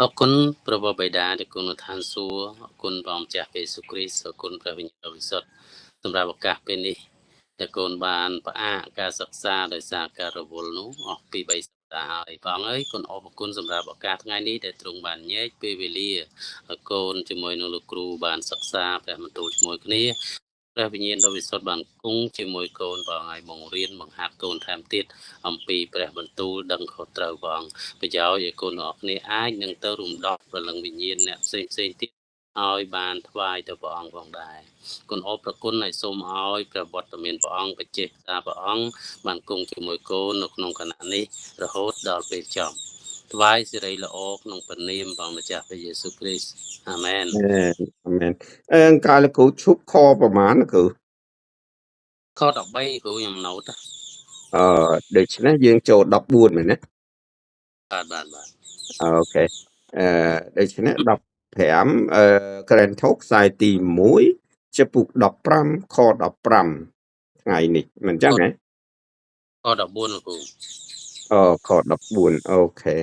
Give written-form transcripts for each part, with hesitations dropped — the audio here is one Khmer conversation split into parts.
អរគុណព្រះបិតាដែលគង់នៅឋានសួគ៌អរគុណព្រះម្ចាស់ព្រះយេស៊ូវគ្រីស្ទអរគុណព្រះវិញ្ញាណវិសុទ្ធសម្រាប់ឱកាសពេលនេះដែលកូនបានផ្អាកការសិក្សាដោយសារការរវល់នោះអស់ពី3សប្តាហ៍ហើយព្រះអង្គអើយកូនអរគុណសម្រាប់ឱកាសថ្ងៃនេះដែលទ្រង់បានញែកពេលវេលាឲ្យកូនជាមួយនឹងលោកគ្រូបានសិក្សាព្រះបន្ទូលជាមួយគ្នាព្រះវិញ្ញាណដ៏វិសុទ្ធបានគង់ជាមួយកូនព្រះអង្គឲ្យបង្រៀនបង្ហាត់កូនថែមទៀតអំពីព្រះបន្ទូលដឹងខុសត្រូវព្រះអង្គប្រយោជន៍ឲ្យកូនអរគ្នាអាចនឹងទៅរំដោះព្រលឹងវិញ្ញាណអ្នកផ្សេងផ្សេងទៀតឲ្យបានថ្វាយទៅព្រះអង្គផងដែរគុណអរព្រគុណឲ្យសូមឲ្យព្រះវត្តមានព្រះអង្គបច្ចេកតាព្រះអង្គបានគង់ជាមួយកូននៅក្នុងគណៈនេះរហូតដល់ពេលចប់ថ្វាយសិរីល្អក្នុងព្រះនាមព្រះម្ចាស់ព្រះយេស៊ូវគ្រីស្ទអាមែនអាមែនអឺកាលគ្រូឈប់ខប្រហែលគ្រូខ13គ្រូខ្ញុំណូតអឺដូច្នេះយើងចូល14មែនទេបាទបាទបាទអូខេអឺដូច្នេះ15អឺក្រែនថូខ្សែទី1ចំពុក15ខ15ថ្ងៃនេះមិនចឹងហ៎ខ14លោកគ្រូអូខ14អូខេ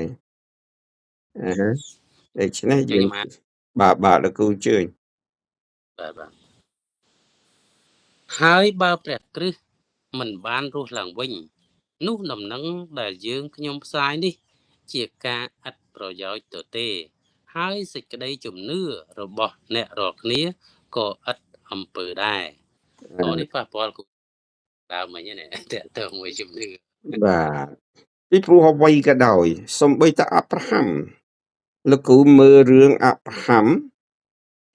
អឺដូច្នេះយើងបាទបាទលោកគ្រូជើញបាទបាទហើយបើព្រះគ្រីស្ទមិនបានរស់ឡើងវិញនោះដំណឹងដែលយើងខ្ញុំផ្សាយនេះជាការឥតប្រយោជន៍ទៅទេហើយសេចក្តីជំនឿរបស់អ្នករាល់គ្នាក៏ឥតអំពើដែរតនេះប៉ះពាល់គូដើមមិញនេះតើតើមួយជំនឿបាទពីព្រោះអ្វីក៏ដោយសំបីតាអាប់រ៉ាហាំលោកគ្រូមើលរឿងអាប់រ៉ាហាំ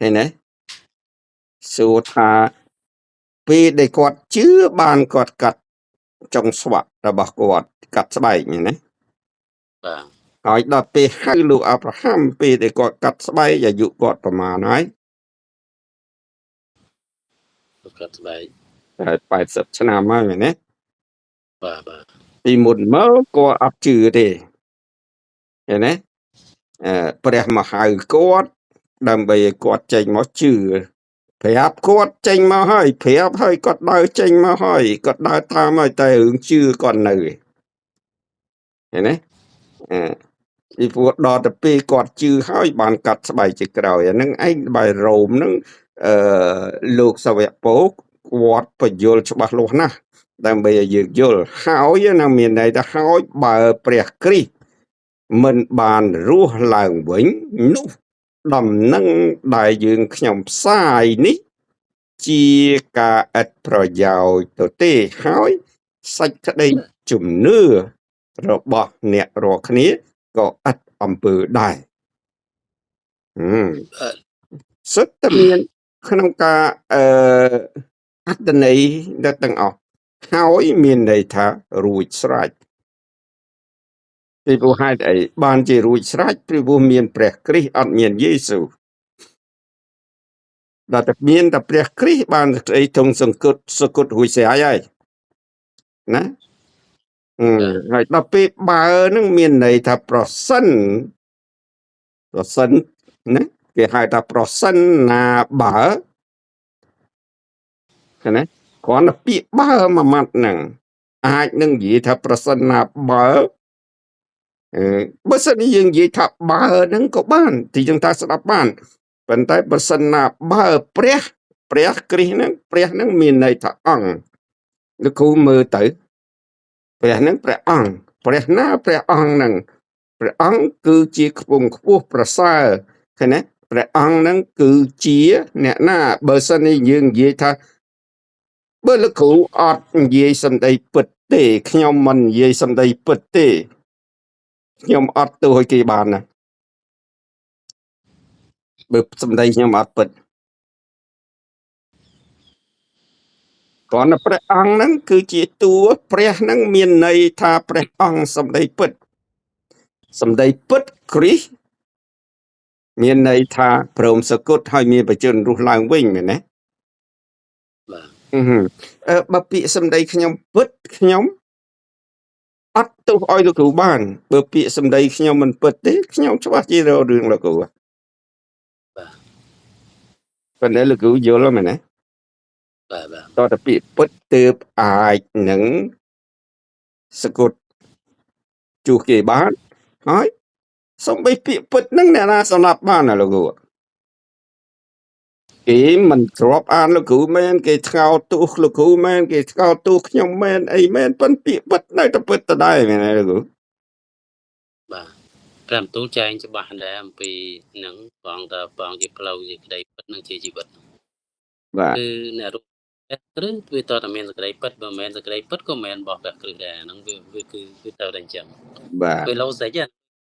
ឃើញទេសួរថាពេលដែលគាត់ជឿបានគាត់កាត់ចុងស្វាក់របស់គាត់កាត់ស្បែកណាបាទហើយដល់ពេលហៅលោកអាប់រ៉ាហាំពេលដែលគាត់កាត់ស្បែកអាយុគាត់ប្រមាណហើយកាត់ស្បែកតែ80ឆ្នាំហើយមែនទេបាទបាទពីមុនមកគាត់អត់ជឿទេឃើញទេអឺព្រះមកហៅគាត់ដើម្បីឲ្យគាត់ចេញមកជឿប្រាប់គាត់ចេញមកហើយប្រាប់ហើយគាត់ដើរចេញមកហើយគាត់ដើរតាមហើយតែរឿងជឿគាត់នៅឃើញទេអឺពីព្រោះដល់ទៅពេលគាត់ជឿហើយបានកាត់ស្បែកជាក្រោយអានឹងឯងបាយរ៉ូមហ្នឹងអឺលោកសាវកពោគាត់បញ្យល់ច្បាស់លាស់ណាស់ដើម្បីឲ្យយើងយល់ហើយណាមានន័យថាហើយបើព្រះគ្រីស្ទមិនបានរស់ឡើងវិញនោះដំណឹងដែលយើងខ្ញុំផ្សាយនេះជាការឥតប្រយោជន៍ទៅទេហើយសេចក្តីជំនឿរបស់អ្នករាល់គ្នាក៏ឥតអំពើដែរសុទ្ធតែមានក្នុងការអឺអត្តន័យដែលទាំងអស់ហើយមានន័យថារួចស្រេចពីព្រោះហេតុអីបានជារួចស្រេចពីព្រោះមានព្រះគ្រីស្ទអត់មានយេស៊ូវដល់តែមានតែព្រះគ្រីស្ទបានស្អីធំសង្កត់សកត់រួចស្រេចហើយណាហើយដល់ពេលបើនឹងមានន័យថាប្រសិនប្រសិនណាគេហៅថាប្រសិនណាបើឃើញទេគ្រាន់តែពាក្យបើមួយម៉ាត់ហ្នឹងអាចនឹងនិយាយថាប្រសិនណាបើបើសិនយើងនិយាយថាបើហ្នឹងក៏បានទីយើងថាស្ដាប់បានប៉ុន្តែប្រសិនណាបើព្រះព្រះគ្រីស្ទហ្នឹងព្រះហ្នឹងមានន័យថាអង្គលោកគ្រូមើលទៅព្រះហ្នឹងព្រះអង្គព្រះណាព្រះអង្គហ្នឹងព្រះអង្គគឺជាខ្ពង់ខ្ពស់ប្រសើរឃើញទេព្រះអង្គហ្នឹងគឺជាអ្នកណាបើសិននេះយើងនិយាយថាបើលោកគ្រូអត់និយាយសម្ដីពិតទេខ្ញុំមិននិយាយសម្ដីពិតទេខ្ញុំអត់ទោសឲ្យគេបានណាបើសម្ដីខ្ញុំអត់ពិតគ្រាន់តែព្រះអង្គហ្នឹងគឺជាតួព្រះហ្នឹងមានន័យថាព្រះអង្គសម្ដីពិតសម្ដីពិតគ្រីស្ទមានន័យថាព្រមសគត់ហើយមានបជនរស់ឡើងវិញមែនទេបាទអឺបើពាក្យសម្ដីខ្ញុំពិតខ្ញុំអត់ទោសឲ្យលោកគ្រូបានបើពាក្យសម្ដីខ្ញុំមិនពិតទេខ្ញុំច្បាស់ជារករឿងលោកគ្រូបាទប៉ុន្តែលោកគ្រូយល់មែនទេបាទបាទតើតែពាក្យពិតទើបអាចនឹងសគត់ជួសគេបានហើយ សំបីពាក្យពិតហ្នឹងអ្នកណាសម្លាប់បានណាលោកគ្រូគេមិនទ្របអានលោកគ្រូមែនគេថ្កោលទោសលោកគ្រូមែនគេថ្កោលទោសខ្ញុំមែនអីមែនប៉ុន្តែពាក្យពិតនៅតែពិតដដែលមែនទេលោកគ្រូ បាទព្រះបន្ទូលចែងច្បាស់ដែរអំពីនឹងព្រះអង្គតើព្រះអង្គជាផ្លូវជាក្តីពិតនិងជាជីវិត បាទ គឺអ្នករស់ព្រះគ្រិស្តវាតតែមានសេចក្តីពិតបើមិនមែនសេចក្តីពិតក៏មិនមែនរបស់ព្រះគ្រិស្តដែរហ្នឹងវាវាគឺគឺទៅតែអញ្ចឹង បាទ វា logic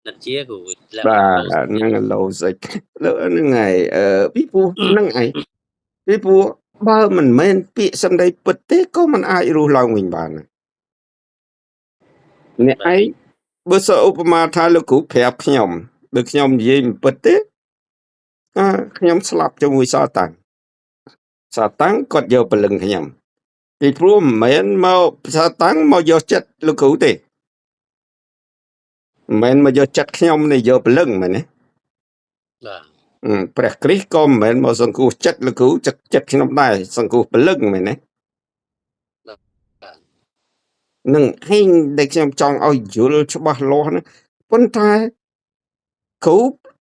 ណាជាគ្រូលក្ខ បា ណៈ ទ logic ហ្នឹង logic លើហ្នឹងហើយអឺពីព្រោះហ្នឹងឯងពីព្រោះបើមិនមែនពាក្យសម្ដីពិតទេក៏មិនអាចរស់ឡើងវិញបានដែរអ្នក បាទ ឯងបើសិនឧបមាថាលោកគ្រូប្រាប់ខ្ញុំបើខ្ញុំនិយាយមិនពិតទេអើខ្ញុំស្លាប់ជាមួយសាតាំងសាតាំងគាត់យកព្រលឹងខ្ញុំពីព្រោះមិនមែនមកសាតាំងមកយកចិត្តលោកគ្រូទេមិនមែនមកយកចិត្តខ្ញុំនេះយកព្រលឹងមែនទេ បាទ ព្រះគ្រីស្ទក៏មិនមែនមកសង្គ្រោះចិត្តលោកគ្រូចិត្តចិត្តខ្ញុំដែរសង្គ្រោះព្រលឹងមែនទេ បាទបាទ នឹងឯងដែលខ្ញុំចង់ឲ្យយល់ច្បាស់លាស់ហ្នឹងប៉ុន្តែគ្រូ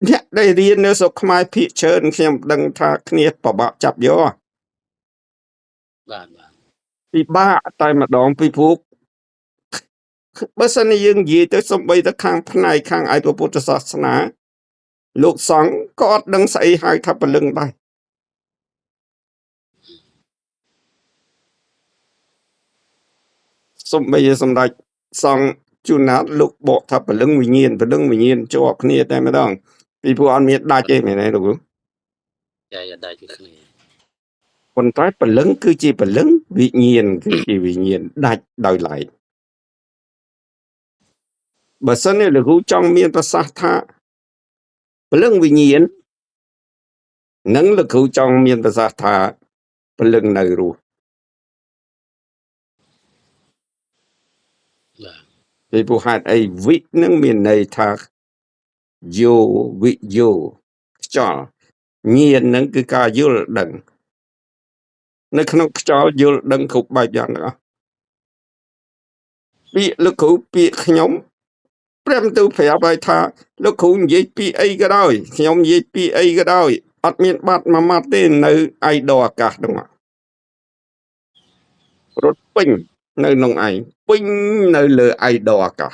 អ្នកដែលរៀននៅស្រុកខ្មែរភាគច្រើនខ្ញុំដឹងថាគ្នាពិបាកចាប់យក បាទបាទ ពិបាកតែម្ដងពីព្រោះបើសិនជាយើងនិយាយទៅសំបីទៅខាងផ្នែកខាងឯពុទ្ធសាសនាលោកសង្ឃក៏អត់ដឹងស្អីហៅថាព្រលឹងដែរសំបីសម្ដេចសង្ឃជួនណាតលោកបកថាព្រលឹងវិញ្ញាណព្រលឹងវិញ្ញាណជាប់គ្នាតែម្ដងពីព្រោះអត់មានដាច់ទេមែនទេលោកគ្រូ ចែកដាច់ពីគ្នា ប៉ុន្តែព្រលឹងគឺជាព្រលឹងវិញ្ញាណគឺជាវិញ្ញាណដាច់ដោយឡែកបើសិនជាលោកគ្រូចង់មានប្រសាសន៍ថាព្រលឹងវិញ្ញាណនិងលោកគ្រូចង់មានប្រសាសន៍ថាព្រលឹងនៅរស់ បាទ ពីព្រោះហេតុអីវិនឹងមានន័យថាយោវិយោខ្យល់ញាណនឹងគឺការយល់ដឹងនៅក្នុងខ្យល់យល់ដឹងគ្រប់បែបយ៉ាងទាំងអស់ពាក្យលោកគ្រូពាក្យខ្ញុំព្រះបន្ទូលប្រាប់ឲ្យថាលោកគ្រូនិយាយពាក្យអីក៏ដោយខ្ញុំនិយាយពាក្យអីក៏ដោយអត់មានបាត់មួយម៉ាត់ទេនៅឯដអាកាសហ្នឹងរត់ពេញនៅក្នុងឯងពេញនៅលើឯដអាកាស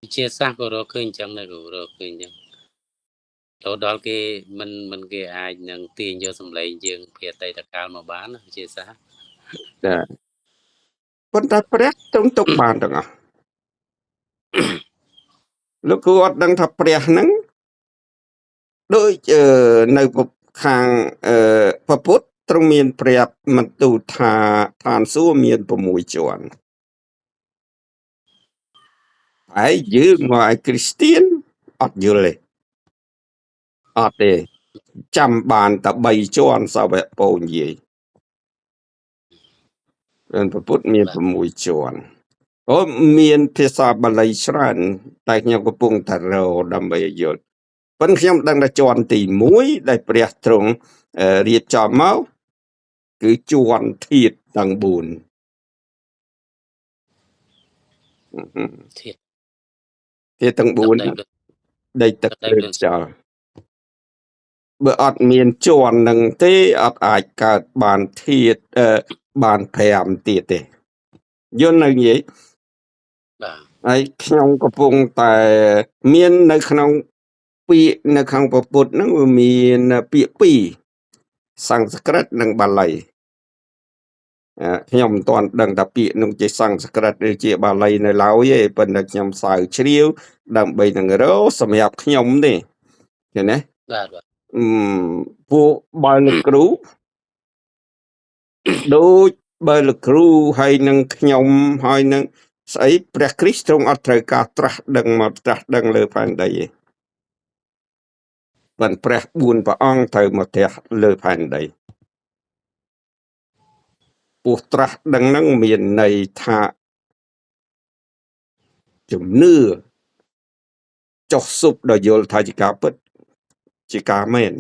វិទ្យាសាស្ត្រក៏រកឃើញអញ្ចឹងដែរគ្រូរកឃើញអញ្ចឹងរហូតដល់គេមិនមិនគេអាចនឹងទាញយកសម្លេងយើងពីអតីតកាលមកបានណាវិទ្យាសាស្ត្រ ចាប៉ុន្តែព្រះទ្រង់ទុកបានទាំងអស់លោកគ្រូអត់ដឹងថាព្រះហ្នឹងដូចនៅខាងព្រះពុទ្ធទ្រង់មានប្រាប់បន្ទូលថាឋានសួគ៌មាន6ជាន់ហើយយើងមកឲ្យគ្រីស្ទៀនអត់យល់ទេអត់ទេចាំបានតែ3ជាន់សាវកពោនិយាយព្រះពុទ្ធមាន បាទ 6ជាន់អូមានភាសាបាលីច្រើនតែខ្ញុំកំពុងតែរកដើម្បីឲ្យយល់ប៉ុន្តែខ្ញុំដឹងថាជាន់ទី1ដែលព្រះទ្រង់រៀបចំមកគឺជាន់ធាតុទាំង4 ធាតុ ធាតុទាំង ទឹកដី 4 ភ្លើង ដីទឹក ទឹកដី ភ្លើ ភ្លើង ងខ្យល់បើអត់មានជាន់នឹងទេអត់អាចកើតបានធាតុបាន5ទៀតទេយល់នៅនិយាយ បាទ ហើយខ្ញុំកំពុងតែមាននៅក្នុងពាក្យនៅក្នុងព្រះពុទ្ធហ្នឹងវាមានពាក្យពីរសំស្ក្រឹតនិងបាលីខ្ញុំមិនទាន់ដឹងថាពាក្យនោះជាសំស្ក្រឹតឬជាបាលីនៅឡើយទេប៉ុន្តែខ្ញុំសើជ្រាវដើម្បីនឹងរកសម្រាប់ខ្ញុំទេឃើញទេ បាទបាទ អឺពួកបើលោកគ្រូដូចបើលោកគ្រូហើយនឹងខ្ញុំហើយនឹងស្អីព្រះគ្រីស្ទទ្រង់អត់ត្រូវការត្រាស់ដឹងមកត្រាស់ដឹងលើផែនដីទេប៉ុន្តែព្រះ4ព្រះអង្គត្រូវមកត្រាស់លើផែនដីពោះត្រាស់ដឹងហ្នឹងមានន័យថាជំនឿចុះស៊ប់ដល់យល់ថាជាការពិតជាការមែន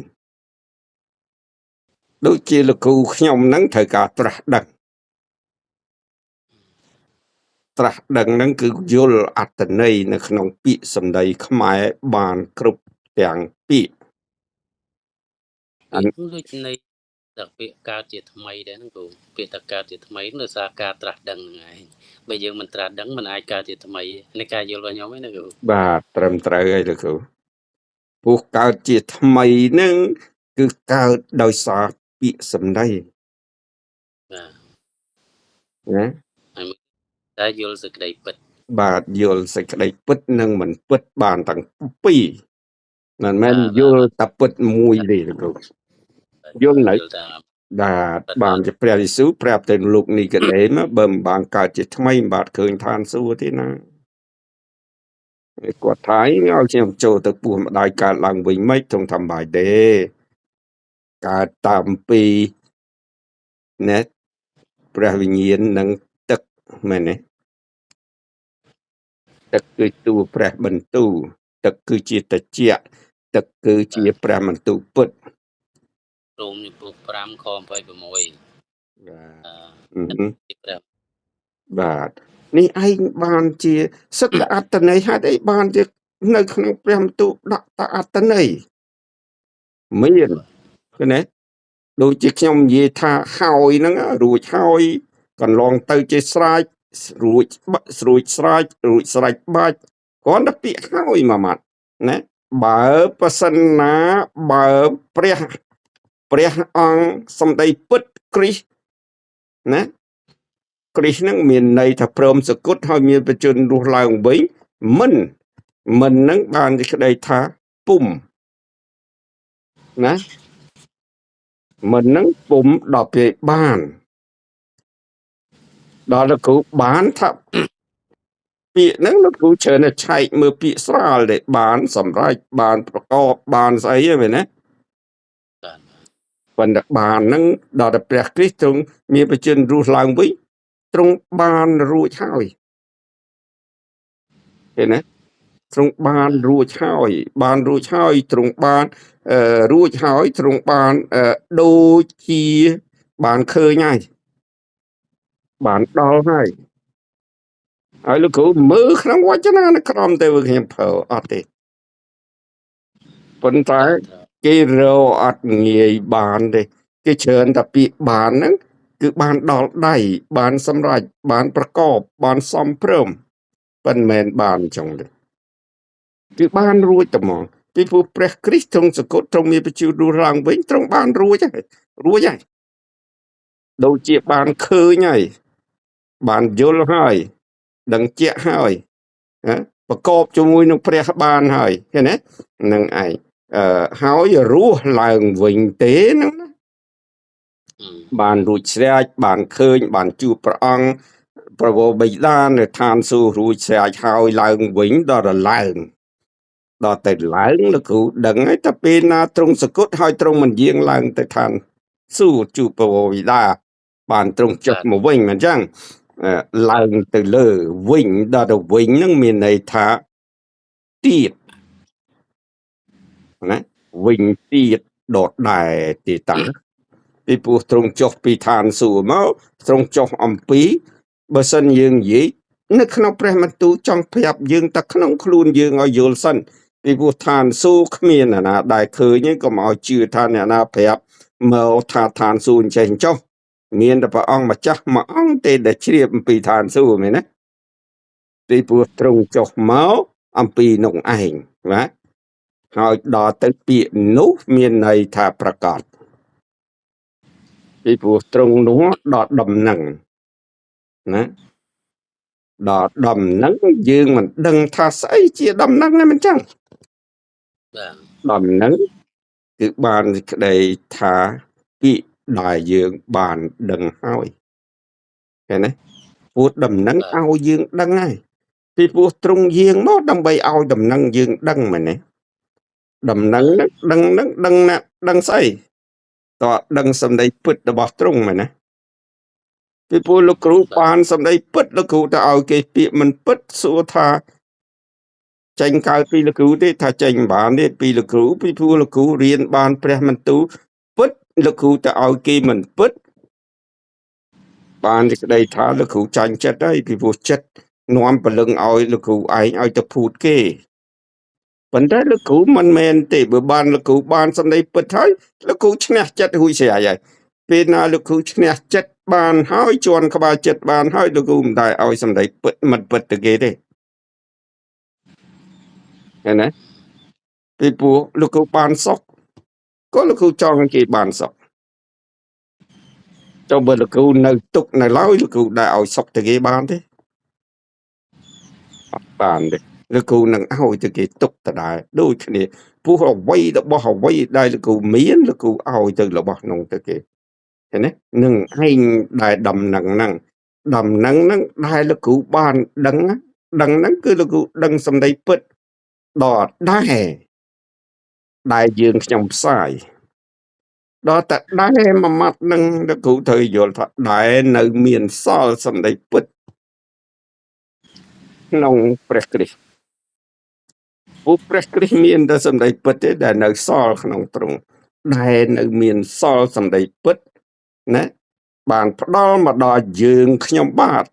ដូចជាលោកគ្រូខ្ញុំហ្នឹងត្រូវការត្រាស់ដឹង ត្រាស់ដឹងហ្នឹងគឺយល់អត្ថន័យនៅក្នុងពាក្យសម្ដីខ្មែរបានគ្រប់ទាំងពាក្យ ពាក្យដូចន័យតែពាក្យកើតជាថ្មីដែរហ្នឹងគ្រូពាក្យថាកើតជាថ្មីដោយសារការត្រាស់ដឹងហ្នឹងឯងបើយើងមិនត្រាស់ដឹងមិនអាចកើតជាថ្មីនេះការយល់របស់ខ្ញុំឯណាគ្រូ បាទត្រឹមត្រូវហើយលោកគ្រូព្រោះកើតជាថ្មីហ្នឹងគឺកើតដោយសារពាក្យសម្ដី បាទ ណា ហើយតែយល់សេចក្តីពិត បាទយល់សេចក្តីពិតនិងមិនពិតបានទាំងពីរមិនមែនយល់តែពិតមួយទេលោកគ្រូយល់នៅបាទបានជាព្រះយេស៊ូវប្រាប់ទៅលោកនីកូដេមបើមិនបានកើតជាថ្មីមិនបាទឃើញឋានសួគ៌ទេណាគាត់ថាឲ្យខ្ញុំចូលទៅពោះម្ដាយកើតឡើងវិញមិនទ្រង់ថាបាយទេកើតតាមពីណែព្រះវិញ្ញាណនិងទឹកមែនទេទឹកគឺតួព្រះបន្ទូលទឹកគឺជាតិចទឹកគឺជាព្រះបន្ទូលពិត រ៉ូមជំពូក5ខ26 បាទបាទនេះឯងបានជាសិទ្ធអត្តន័យហេតុអីបានជានៅក្នុងព្រះបន្ទូលដាក់តអត្តន័យមានឃើញទេដូចជាខ្ញុំនិយាយថាហើយហ្នឹងរួចហើយកន្លងទៅជាស្រេចរួចស្រួចស្រេចរួចស្រេចបាច់គ្រាន់តែពាក្យហើយមួយម៉ាត់ណាបើប្រសិនណាបើព្រះអង្គសម្ដីពិតគ្រីស្ទណាគ្រីស្ទហ្នឹងមានន័យថាព្រមសគត់ហើយមានបជនរស់ឡើងវិញមិនហ្នឹងបានសេចក្តីថាពុំណាមិនហ្នឹងពុំដល់ពេលបានដល់លោកគ្រូបានថាពាក្យហ្នឹងលោកគ្រូច្រើនតែឆែកមើលពាក្យស្រាលដែលបានសម្រេចបានប្រកបបានស្អីហ្នឹងមែនទេប៉ុន្តែបានហ្នឹងដល់តែព្រះគ្រីស្ទទ្រង់មានបជនរស់ឡើងវិញទ្រង់បានរួចហើយឃើញទេទ្រង់បានរួចហើយបានរួចហើយទ្រង់បានរួចហើយទ្រង់បានដូចជាបានឃើញហើយបានដល់ហើយហើយលោកគ្រូមើលក្នុងវចនានុក្រមទៅខ្ញុំប្រើអត់ទេប៉ុន្តែគេរកអត់ងាយបានទេគេច្រើនតែពាក្យបានហ្នឹងគឺបានដល់ដៃបានសម្រេចបានប្រកបបានសំព្រមប៉ុន្មានបានអញ្ចឹងទេគឺបានរួចតែហ្មងពីព្រោះព្រះគ្រីស្ទទ្រង់សគត់ទ្រង់មានបញ្ជូនរស់ឡើងវិញទ្រង់បានរួចហើយរួចហើយដូចជាបានឃើញហើយបានយល់ហើយដឹងជាក់ហើយណាប្រកបជាមួយនឹងព្រះបានហើយឃើញទេនឹងឯងហើយរស់ឡើងវិញទេហ្នឹងណាបានរួចស្រេចបានឃើញបានជួបព្រះអង្គព្រះវរបិតានៅឋានសួគ៌រួចស្រេចហើយឡើងវិញដល់ឡើងដល់ទៅឡើងលោកគ្រូដឹងហើយតែពេលណាទ្រង់សគត់ហើយទ្រង់មិនយាងឡើងទៅឋានសួគ៌ជួបព្រះវរបិតាបានទ្រង់ចុះមកវិញមិនអញ្ចឹងឡើងទៅលើវិញដល់ទៅវិញហ្នឹងមានន័យថាទៀតណាវិញទៀតដដែលទីតាពីព្រោះទ្រង់ចុះពីឋានសួគ៌មកទ្រង់ចុះអំពីបើសិនយើងនិយាយនៅក្នុងព្រះបន្ទូលចង់ប្រាប់យើងតែក្នុងខ្លួនយើងឲ្យយល់សិនពីព្រោះឋានសួគ៌គ្មានអ្នកណាដែលឃើញក៏មកឲ្យជឿថាអ្នកណាប្រាប់មកថាឋានសួគ៌អញ្ចេះចុះមានតែព្រះអង្គម្ចាស់មួយអង្គទេដែលជ្រាបអំពីឋានសួគ៌មែនទេពីព្រោះទ្រង់ចុះមកអំពីនោះឯងបាទហើយដល់ទៅពាក្យនោះមានន័យថាប្រកាសពីព្រោះទ្រង់នោះដល់ដំណឹងណាដល់ដំណឹងយើងមិនដឹងថាស្អីជាដំណឹងហ្នឹងមិនចឹងបាទដំណឹងគឺបានសេចក្តីថាពាក្យដែលយើងបានដឹងហើយឃើញទេព្រោះដំណឹងឲ្យយើងដឹងហើយពីព្រោះទ្រង់យាងមកដើម្បីឲ្យដំណឹងយើងដឹងមែនទេដំណឹងហ្នឹងដឹងហ្នឹងដឹងណាដឹងស្អីតើដឹងសម្ដីពិតរបស់ទ្រង់មែនណាពីព្រោះលោកគ្រូបានសម្ដីពិតលោកគ្រូទៅឲ្យគេពាក្យមិនពិតសួរថាចេញកើតពីលោកគ្រូទេថាចេញមិនបានទេពីលោកគ្រូពីព្រោះលោកគ្រូរៀនបានព្រះបន្ទូលពិតលោកគ្រូទៅឲ្យគេមិនពិតបានសេចក្តីថាលោកគ្រូចាញ់ចិត្តហើយពីព្រោះចិត្ត នាំព្រលឹងឲ្យលោកគ្រូឯងឲ្យទៅភូតគេប៉ុន្តែលោកគ្រូមិនមែនទេបើបានលោកគ្រូបានសម្ដីពិតហើយលោកគ្រូឈ្នះចិត្តរួចស្រេចហើយពេលណាលោកគ្រូឈ្នះចិត្តបានហើយជន់ក្បាលចិត្តបានហើយលោកគ្រូមិនដែលឲ្យសម្ដីពិតមិនពិតទៅគេទេឃើញទេពីព្រោះលោកគ្រូបានសុខក៏លោកគ្រូចង់ឲ្យគេបានសុខចុះបើលោកគ្រូនៅទុកនៅឡើយលោកគ្រូដែលឲ្យសុខទៅគេបានទេអត់បានទេលោកគ្រូនឹងឲ្យទៅគេទុកដដែលដូចគ្នាព្រោះអ្វីរបស់អ្វីដែលលោកគ្រូមានលោកគ្រូឲ្យទៅរបស់នោះទៅគេឃើញទេនឹងឯងដែលដំណឹងហ្នឹងដំណឹងហ្នឹងដែលលោកគ្រូបានដឹងដឹងហ្នឹងគឺលោកគ្រូដឹងសម្ដីពិតដល់ដែរដែលយើងខ្ញុំផ្សាយដល់តែដែរមួយម៉ាត់នឹងលោកគ្រូត្រូវយល់ថាដែរនៅមានសល់សម្ដីពិតក្នុងព្រះគ្រីស្ទព្រោះព្រះគ្រីស្ទមានតែសម្ដីពិតទេដែលនៅសល់ក្នុងទ្រង់ដែលនៅមានសល់សម្ដីពិតណាបានផ្ដល់មកដល់យើងខ្ញុំបាទ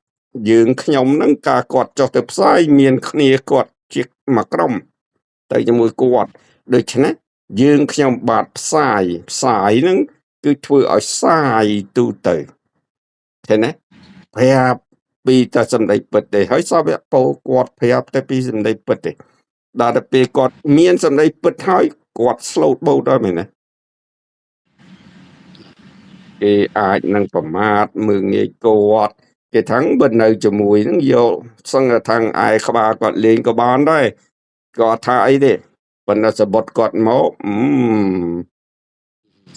យើងខ្ញុំនឹងការគាត់ចុះទៅផ្សាយមានគ្នាគាត់ជាមួយក្រុមទៅជាមួយគាត់ដូច្នេះយើងខ្ញុំបាទផ្សាយផ្សាយហ្នឹងគឺធ្វើឲ្យសាយទូទៅឃើញទេប្រាប់ពីតែសម្ដីពិតទេហើយសាវកពោគាត់ប្រាប់តែពីសម្ដីពិតទេដល់តែពេលគាត់មានសម្ដីពិតហើយគាត់ស្លូតបូតដល់មែនទេគេអាចនឹងប្រមាថមើងងាយគាត់គេថាំងបើនៅជាមួយនឹងយកសឹងថាំងឯក្បាលគាត់លេងក៏បានដែរគាត់ថាអីទេប៉ុន្តែសបុតគាត់មក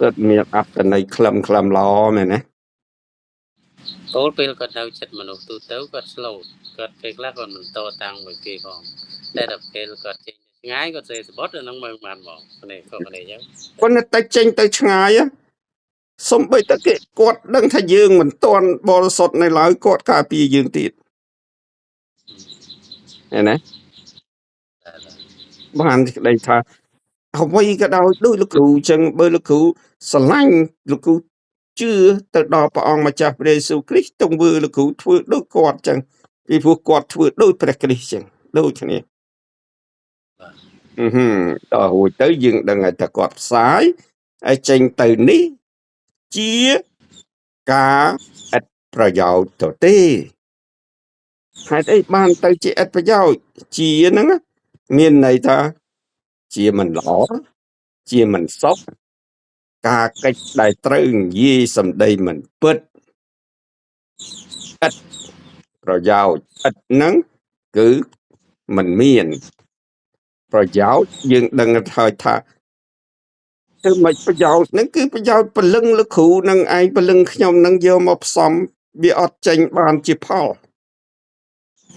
សិតមានអត្តន័យក្លឹមក្លឹមល្អមែនទេពោលពេលគាត់នៅចិត្តមនុស្សទូទៅគាត់ស្លូតគាត់ពេលខ្លះគាត់មិនតតាំងមួយគេផងតែដល់ពេលគាត់ចេញឆ្ងាយគាត់សេសបុតអាហ្នឹងមើលបានហ្មងនេះក៏នេះអញ្ចឹងប៉ុន្តែតែចេញទៅឆ្ងាយសំបីតែគេគាត់ដឹងថាយើងមិនទាន់បរិសុទ្ធនៅឡើយគាត់ការពារយើងទៀតឃើញទេបានក្តីថាអ្វីក៏ដោយដូចលោកគ្រូអញ្ចឹងបើលោកគ្រូស្រឡាញ់លោកគ្រូជឿទៅដល់ព្រះអង្គម្ចាស់ព្រះយេស៊ូវគ្រីស្ទទង្វើលោកគ្រូធ្វើដូចគាត់អញ្ចឹងពីព្រោះគាត់ធ្វើដូចព្រះគ្រីស្ទអញ្ចឹងដូចគ្នាដល់រួចទៅយើងដឹងហើយថាគាត់ផ្សាយហើយចេញទៅនេះជាការឥតប្រយោជន៍ទៅទេហេតុអីបានទៅជាឥតប្រយោជន៍ជាហ្នឹងមានន័យថាជាមិនល្អជាមិនសុខការកិច្ចដែលត្រូវនិយាយសម្ដីមិនពិតឥតប្រយោជន៍ឥតហ្នឹងគឺមិនមានប្រយោជន៍យើងដឹងហើយថាគឺមិនប្រយោជន៍ហ្នឹងគឺប្រយោជន៍ព្រលឹងលោកគ្រូនឹងឯងព្រលឹងខ្ញុំនឹងយកមកផ្សំវាអត់ចេញបានជាផល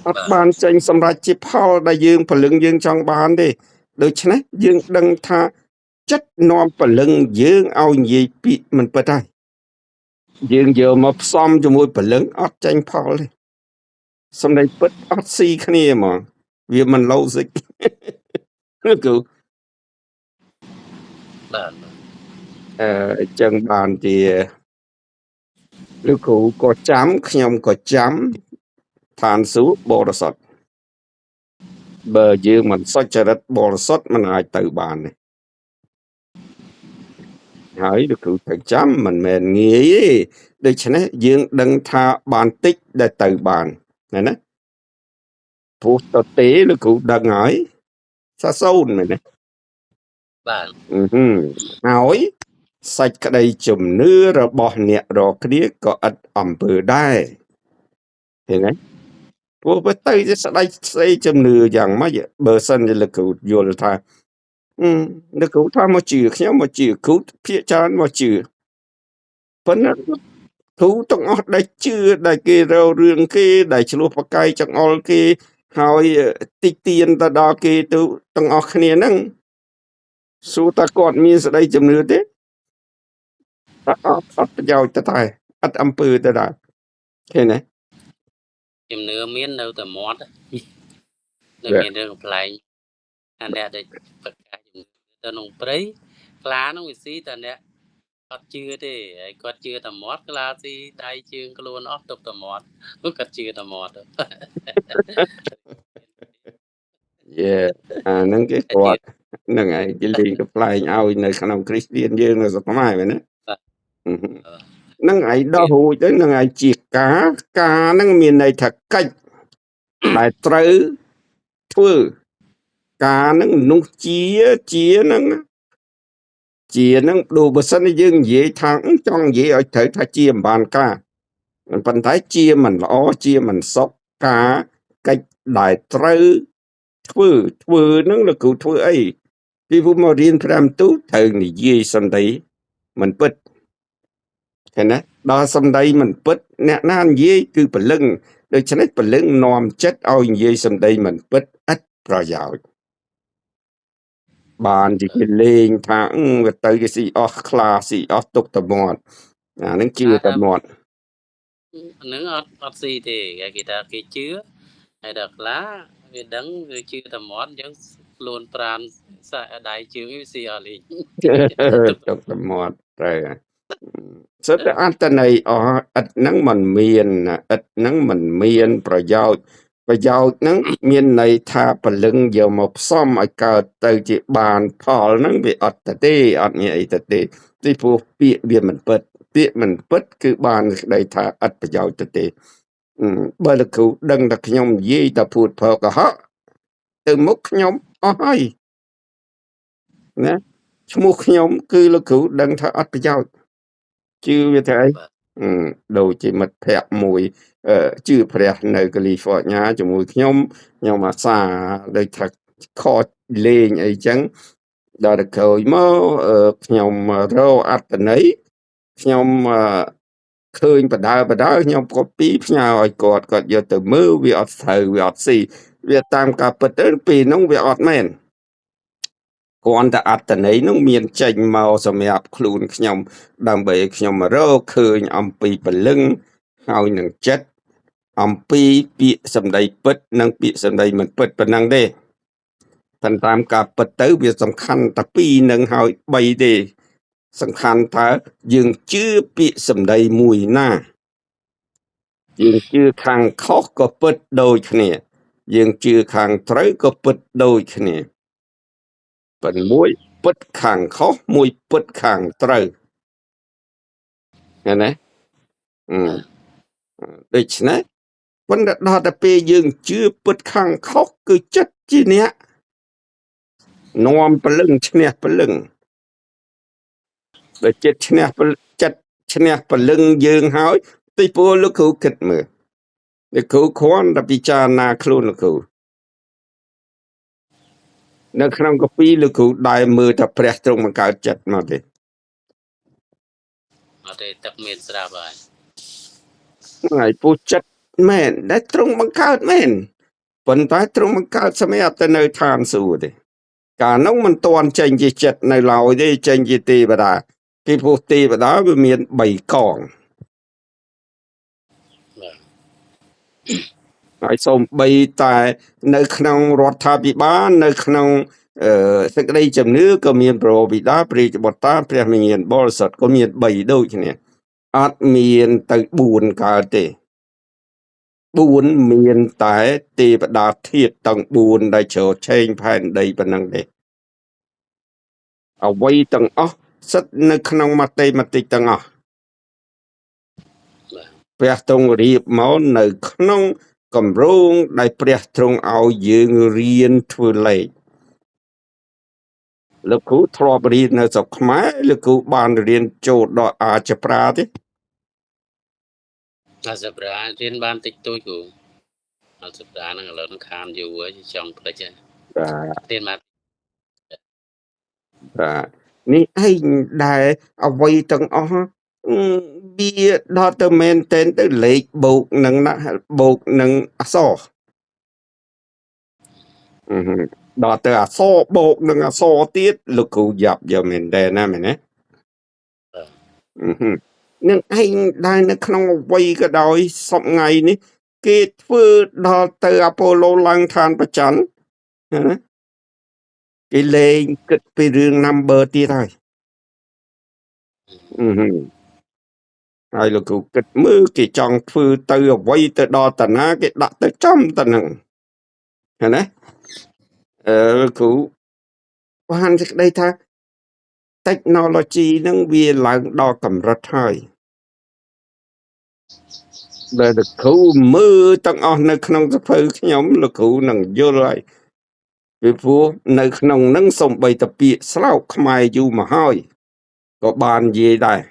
អត់បានចេញសម្រាប់ជាផលដែលយើងព្រលឹងយើងចង់បានទេដូច្នេះយើងដឹងថាចិត្តនាំព្រលឹងយើងឲ្យនិយាយពាក្យមិនពិតហើយយើងយកមកផ្សំជាមួយព្រលឹងអត់ចេញផលទេសម្ដីពិតអត់ស៊ីគ្នាហ្មងវាមិន logic គឺបាទអញ្ចឹងបានជាលោកគ្រូក៏ចាំខ្ញុំក៏ចាំឋានសួគ៌បរិសុទ្ធបើយើងមិនសុចរិតបរិសុទ្ធមិនអាចទៅបានទេហើយលោកគ្រូត្រូវចាំមិនមែនងាយទេដូច្នេះយើងដឹងថាបានតិចដែលទៅបានណាព្រោះទៅទេលោកគ្រូដឹងហើយសាសូន្យមែនទេបាទហើយសាច់ក្តីជំនឿរបស់អ្នករកគ្នាក៏ឥតអំពើដែរឃើញទេព្រោះបើទៅជាស្ដីស្ដីជំនឿយ៉ាងម៉េចបើសិនជាលោកគ្រូយល់ថាលោកគ្រូថាមកជឿខ្ញុំមកជឿគ្រូភាកច្រើនមកជឿប៉ុន្តែគ្រូទាំងអស់ដែលជឿដែលគេរករឿងគេដែលឆ្លោះប្រកែកចង្អុលគេហើយតិចទៀនទៅដល់គេទៅទាំងអស់គ្នាហ្នឹងសួរតើគាត់មានស្ដីជំនឿទេអត់អត់ប្រយោជន៍ទៅតែអត់អំពើទៅដែរឃើញទេជំនឿមាននៅតែមាត់នៅមានរឿងកំប្លែងអាអ្នកដែលប្រកាសជំនឿទៅក្នុងព្រៃខ្លាហ្នឹងវាស៊ីតែអ្នក អត់ជឿទេហើយគាត់ជឿតែមាត់ក្លាស៊ីដៃជើងខ្លួនអស់ទុកតែមាត់គាត់ជឿតែមាត់ យេអាហ្នឹងគេគាត់ហ្នឹងឯងគេលេងកំប្លែងឲ្យនៅក្នុងគ្រីស្ទៀនយើងនៅស្រុកខ្មែរមែនទេហ្នឹងឯងដោះរួចទៅហ្នឹងឯងជាការការហ្នឹងមានន័យថាកិច្ចដែលត្រូវធ្វើការហ្នឹងនោះជាជាហ្នឹងជាហ្នឹងដូចបើសិនយើងនិយាយថាចង់និយាយឲ្យត្រូវថាជាមិនបានការប៉ុន្តែជាមិនល្អជាមិនសុខការកិច្ចដែលត្រូវធ្វើធ្វើហ្នឹងលោកគ្រូធ្វើអីពីព្រោះមករៀនព្រះបន្ទូលត្រូវនិយាយសម្ដីមិនពិតឃើញណាដល់សម្ដីមិនពិតអ្នកណានិយាយគឺព្រលឹងដូច្នេះព្រលឹងនាំចិត្តឲ្យនិយាយសម្ដីមិនពិតឥតប្រយោជន៍បានជាគេលេងថាវាទៅគេស៊ីអស់ខ្លាស៊ីអស់ទុកតមាត់អាហ្នឹងជឿតមាត់ ហ្នឹងអត់ស៊ីទេគេថាគេជឿហើយដល់ខ្លាវាដឹងវាជឿតមាត់អញ្ចឹងខ្លួនប្រានសាក់ដៃជើងវាស៊ីអស់លេង ទុកតមាត់ត្រូវសុទ្ធតែអត្តន័យអស់ឥតហ្នឹងមិនមានឥតហ្នឹងមិនមានប្រយោជន៍ប្រយោជន៍ហ្នឹងមានន័យថាព្រលឹងយកមកផ្សំឲ្យកើតទៅជាបានផលហ្នឹងវាអត់ទៅទេអត់មានអីទៅទេពីព្រោះពាក្យវាមិនពិតពាក្យមិនពិតគឺបានសេចក្តីថាឥតប្រយោជន៍ទៅទេបើលោកគ្រូដឹងតែខ្ញុំនិយាយតែភូតផលកុហកទៅមុខខ្ញុំអស់ហើយណាឈ្មោះខ្ញុំគឺលោកគ្រូដឹងថាអត់ប្រយោជន៍ជឿវាថាអីដូចជាមិត្តភក្តិមួយជឿព្រះនៅកាលីហ្វ័រញ៉ាជាមួយខ្ញុំខ្ញុំអាសាដូចថាខកលេងអីចឹងដល់ទៅក្រោយមកខ្ញុំរកអត្តន័យខ្ញុំឃើញបដើបដើខ្ញុំកូពីផ្ញើឲ្យគាត់គាត់យកទៅមើលវាអត់ត្រូវវាអត់ស៊ីវាតាមការពិតទៅពេលនោះវាអត់មែនគ្រាន់តែអត្តន័យនោះមានចេញមកសម្រាប់ខ្លួនខ្ញុំដើម្បីឲ្យខ្ញុំរកឃើញអំពីព្រលឹងហើយនឹងចិត្តអំពីពាក្យសម្ដីពិតនិងពាក្យសម្ដីមិនពិតប៉ុណ្ណឹងទេប៉ុន្តែតាមការពិតទៅវាសំខាន់តែពីរនឹងហើយ3ទេសំខាន់ថាយើងជឿពាក្យសម្ដីមួយណាយើងជឿខាងខុសក៏ពិតដូចគ្នាយើងជឿខាងត្រូវក៏ពិតដូចគ្នាប៉ុន្តែមួយពិតខាងខុសមួយពិតខាងត្រូវឃើញទេដូច្នេះប៉ុន្តែដល់តែពេលយើងជឿពិតខាងខុសគឺចិត្តជាអ្នកនាំព្រលឹងឈ្នះព្រលឹងដល់ចិត្តឈ្នះចិត្តឈ្នះព្រលឹងយើងហើយទីព្រោះលោកគ្រូគិតមើលលោកគ្រូគ្រាន់តែពិចារណាខ្លួនលោកគ្រូនៅក្នុងកាពីលោកគ្រូដែលមើលតែព្រះទ្រង់បង្កើតចិត្តមកទេអត់ទេទឹកមានស្រាប់ហើយហ្នឹងហើយពូចិត្តមែនដែលទ្រង់បង្កើតមែនប៉ុន្តែទ្រង់បង្កើតសម្រាប់ទៅនៅឋានសួគ៌ទេកាលនោះមិនទាន់ចេញជាចិត្តនៅឡើយទេចេញជាទេវតាពីព្រោះទេវតាវាមាន3កងហើយសូម្បីតែនៅក្នុងរដ្ឋាភិបាលនៅក្នុងសេចក្តីជំនឿក៏មានព្រះបិតាព្រះរាជបុត្រាព្រះវិញ្ញាណបរិសុទ្ធក៏មាន3ដូចគ្នាអត់មានទៅ4កើតទេ4មានតែទេវតាធាតុទាំង4ដែលជ្រឆេងផែនដីប៉ុណ្ណឹងទេអ្វីទាំងអស់សិតនៅក្នុងម៉ាតេម៉ាទិកទាំងអស់ព្រះទ្រង់រៀបមកនៅក្នុងគម្រោងដែលព្រះទ្រង់ឲ្យយើងរៀនធ្វើលេខលោកគ្រូធ្លាប់រៀននៅស្រុកខ្មែរលោកគ្រូបានរៀនចូលដល់អាចប្រាទេអាចប្រារៀនបានតិចតួចគ្រូអាចប្រាហ្នឹងឥឡូវហ្នឹងខានយូរហើយចង់ភ្លេចហើយបាទរៀនបានបាទនេះឯងដែលអ្វីទាំងអស់វាដល់ទៅមែនទែនទៅលេខបូកនឹងណាបូកនឹងអក្សរដល់ទៅអក្សរបូកនឹងអក្សរទៀតលោកគ្រូយ៉ាប់យកមែនដែរណាមែនទេនឹងឯងដែលនៅក្នុងអ្វីក៏ដោយសពថ្ងៃនេះគេធ្វើដល់ទៅអាប៉ូឡូឡើងឋានប្រច័នណាគេលែងគិតពីរឿង number ទៀតហើយ អឺហឹមហើយលោកគ្រូគិតមើលគេចង់ធ្វើទៅអ្វីទៅដល់តាណាគេដាក់ទៅចំទៅនឹងឃើញទេអឺលោកគ្រូបានសេចក្តីថា technology នឹងវាឡើងដល់កម្រិតហើយដែលលោកគ្រូមើលទាំងអស់នៅក្នុងសភៅខ្ញុំលោកគ្រូនឹងយល់ហើយពីព្រោះនៅក្នុងនឹងសំបីតាពាក្យស្លោកខ្មែរយូរមកហើយក៏បាននិយាយដែរ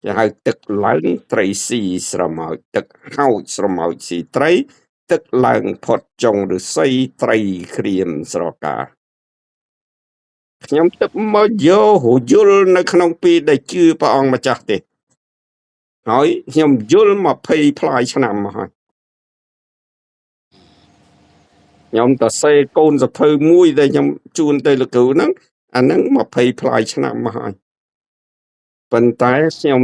គេហៅទឹកឡើងត្រីស៊ីស្រមោចទឹកហោចស្រមោចស៊ីត្រីទឹកឡើងផុតចុងឫស្សីត្រីក្រៀមស្រកាខ្ញុំទឹកមកយកយល់នៅក្នុងពេលដែលជឿព្រះអង្គម្ចាស់ទេហើយខ្ញុំយល់20ផ្លាយឆ្នាំមកហើយខ្ញុំតសេកូនសភៅមួយដែលខ្ញុំជូនទៅលោកគ្រូហ្នឹងអាហ្នឹង20ផ្លាយឆ្នាំមកហើយប៉ុន្តែខ្ញុំ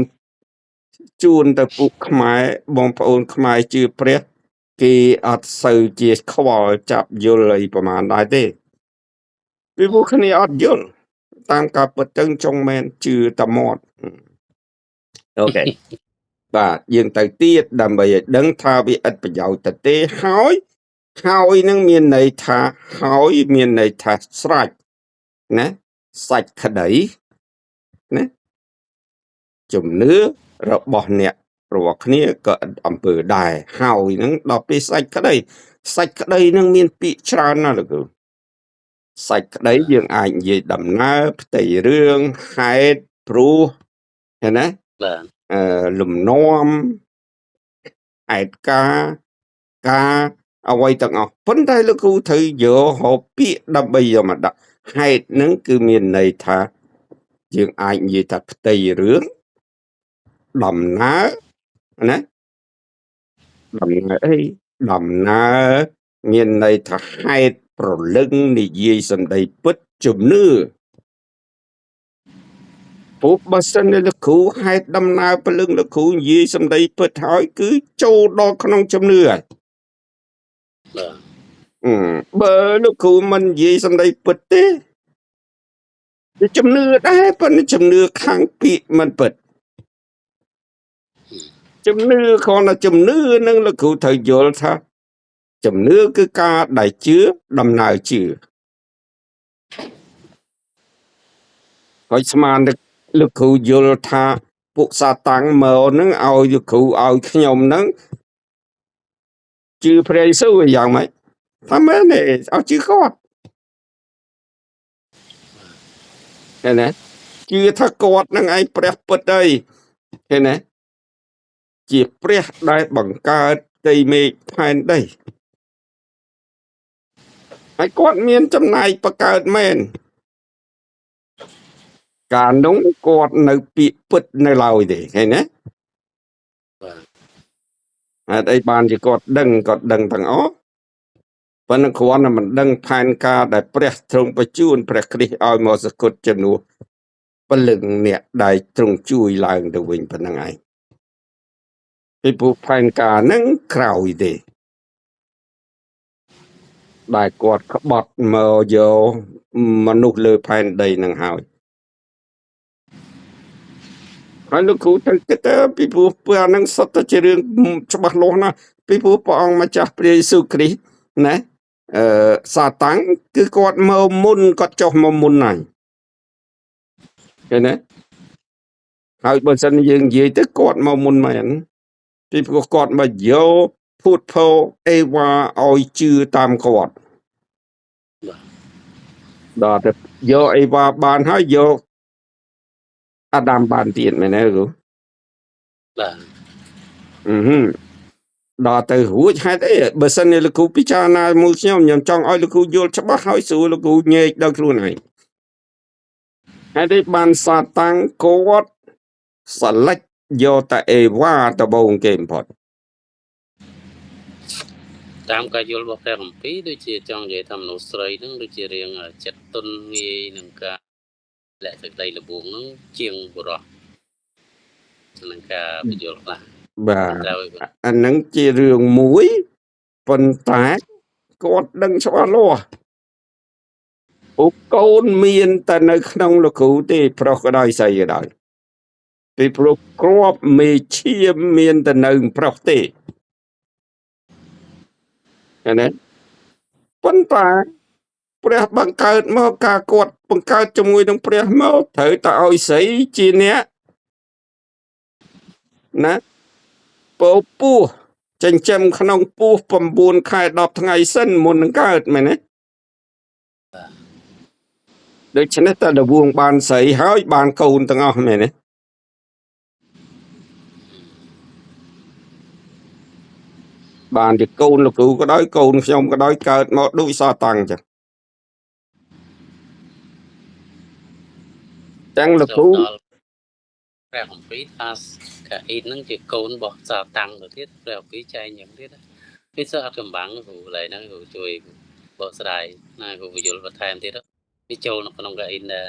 ជូនទៅពួកខ្មែរបងប្អូនខ្មែរជឿព្រះគេអត់សូវជាខ្វល់ចាប់យល់អីប្រហែលដែរទេពីពួកគ្នាអត់យល់តាមការពិតទៅចង់មែនជឿតែមាត់អូខេបាទយើងទៅទៀតដើម្បីឲ្យដឹងថាវាឥតប្រយោជន៍ទៅទេហើយហើយនឹងមានន័យថាហើយមានន័យថាស្រេចណាសាច់ក្តីណាជំនឿរបស់អ្នករាល់គ្នាក៏ឥតអំពើដែរហើយនឹងដល់ពេលសាច់ក្តីសាច់ក្តីនឹងមានពាក្យច្រើនណាស់លោកគ្រូសាច់ក្តីយើងអាចនិយាយដំណើរផ្ទៃរឿងហេតុព្រោះឃើញណាបាទលំនាំហេតុការការអ្វីទាំងអស់ប៉ុន្តែលោកគ្រូត្រូវយកហៅពាក្យដើម្បីយកមកដាក់ហេតុហ្នឹងគឺមានន័យថាយើងអាចនិយាយថាផ្ទៃរឿងដំណើរណាដំណើរអីដំណើរមានន័យថាហេតុប្រលឹងនិយាយសម្ដីពិតជំនឿពុះបើសិនលោកគ្រូហេតុដំណើរព្រលឹងលោកគ្រូនិយាយសម្ដីពិតហើយគឺចូលដល់ក្នុងជំនឿហើយបាទបើលោកគ្រូមិននិយាយសម្ដីពិតទេវាជំនឿដែរប៉ុន្តែជំនឿខាងពាក្យមិនពិតជំនឿគ្រាន់តែជំនឿនឹងលោកគ្រូត្រូវយល់ថាជំនឿគឺការដែលជឿដំណើរជឿហើយស្មានលោកគ្រូយល់ថាពួកសាតាំងមកនឹងឲ្យលោកគ្រូឲ្យខ្ញុំនឹងជឿព្រះយេស៊ូវយ៉ាងម៉េចថាមែនទេឲ្យជឿគាត់ឃើញទេជឿថាគាត់នឹងឯងព្រះពិតអីឃើញទេជាព្រះដែលបង្កើតផ្ទៃមេឃផែនដីហើយគាត់មានចំណែកបង្កើតមែនកាលនោះគាត់នៅពាក្យពិតនៅឡើយទេឃើញទេបាទហេតុអីបានជាគាត់ដឹងគាត់ដឹងទាំងអស់ប៉ុន្តែគ្រាន់តែមិនដឹងផែនការដែលព្រះទ្រង់បញ្ជូនព្រះគ្រីស្ទឲ្យមកសគត់ជំនួសពលឹងអ្នកដែលទ្រង់ជួយឡើងទៅវិញប៉ុណ្្នឹងឯងពីព្រោះផែនការហ្នឹងក្រោយទេដែលគាត់ក្បត់មកយកមនុស្សលើផែនដីហ្នឹងហើយហើយលោកគ្រូត្រូវគិតទៅពីព្រោះពេលអាហ្នឹងសុទ្ធតែជារឿងច្បាស់លាស់ណាស់ពីព្រោះព្រះអង្គម្ចាស់ព្រះយេស៊ូវគ្រីស្ទណាសាតាំងគឺគាត់មកមុនគាត់ចុះមកមុនហើយឃើញទេហើយបើសិនយើងនិយាយទៅគាត់មកមុនមែនពីព្រោះគាត់មកយកភូតភរអេវ៉ាឲ្យជឿតាមគាត់ដល់ទៅយកអេវ៉ាបានហើយយកអាដាមបានទៀតមែនទេគ្រូបាទដល់ទៅរួចហេតុអីបើសិនជាលោកគ្រូពិចារណាមួយខ្ញុំខ្ញុំចង់ឲ្យលោកគ្រូយល់ច្បាស់ហើយស្រួលលោកគ្រូញែកដល់ខ្លួនឯងហេតុអីបានសាតាំងគាត់សលិចយកតែអេវ៉ាដំបូងគេបំផុតតាមការយល់របស់ព្រះគម្ពីរដូចជាចង់និយាយថាមនុស្សស្រីហ្នឹងដូចជារៀងចិត្តទន់ងាយនឹងការលាក់សេចក្តីល្បួងហ្នឹងជាងបុរសនឹងការបញ្យល់ខ្លះបាទអាហ្នឹងជារឿងមួយប៉ុន្តែគាត់ដឹងច្បាស់លាស់ពួកកូនមានតែនៅក្នុងលោកគ្រូទេប្រុសក៏ដោយស្រីក៏ដោយ ពីព្រោះគ្រាប់មេឈាមមានតែនៅប្រុសទេឃើញទេប៉ុន្តែព្រះបង្កើតមកការគាត់បង្កើតជាមួយនឹងព្រះមកត្រូវតែឲ្យស្រីជាអ្នកណាពោពោះចិញ្ចឹមក្នុងពោះ9ខែ10ថ្ងៃសិនមុននឹងកើតមែនទេដូច្នេះតើដវងបានស្រីហើយបានកូនទាំងអស់មែនទេបានជាកូនលោកគ្រូក៏ដោយកូនខ្ញុំក៏ដោយកើតមកដូចសាតាំងចឹងចឹងលោកគ្រូ ដល់ព្រះគម្ពីរថាកាអ៊ីនហ្នឹងជាកូនរបស់សាតាំងទៅទៀតព្រះគម្ពីរចែងយ៉ាងទៀតវាសើអត់កំបាំងគ្រូកន្លែងហ្នឹងគ្រូជួយបកស្រាយណាគ្រូបញ្យល់បន្ថែមទៀតវាចូលនៅក្នុងកាអ៊ីនដែរ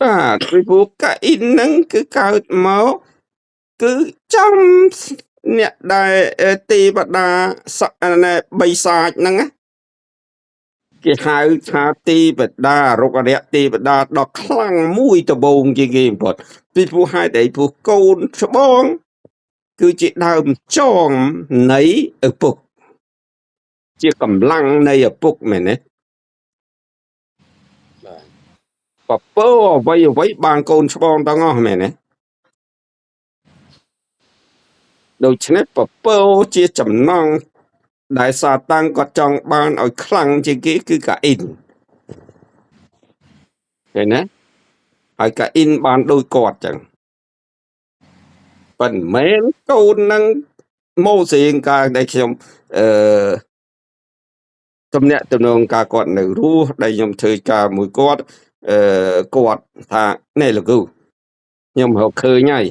បាទពីព្រោះកាអ៊ីនហ្នឹងគឺកើតមកគឺចំអ្នកដែលទេវតាបិសាចហ្នឹងណាគេហៅថាទេវតារុក្ខរៈទេវតាដ៏ខ្លាំងមួយដំបូងជាងគេបំផុតពីព្រោះហេតុអីព្រោះកូនច្បងគឺជាដើមចងនៃឪពុកជាកម្លាំងនៃឪពុកមែនទេបាទពពើអ្វីអ្វីបានកូនច្បងទាំងអស់មែនទេដូច្នេះពពើជាចំណងដែលសាតាំងគាត់ចង់បានឲ្យខ្លាំងជាងគេគឺកាអ៊ីនឃើញណាហើយកាអ៊ីនបានដូចគាត់ចឹងប៉ុន្មានកូននឹងម៉ូសេងកាលដែលខ្ញុំអឺទំនាក់ទំនងការគាត់នៅរស់ដែលខ្ញុំធ្វើការមួយគាត់គាត់ថានេះលោកគ្រូខ្ញុំរកឃើញហើយ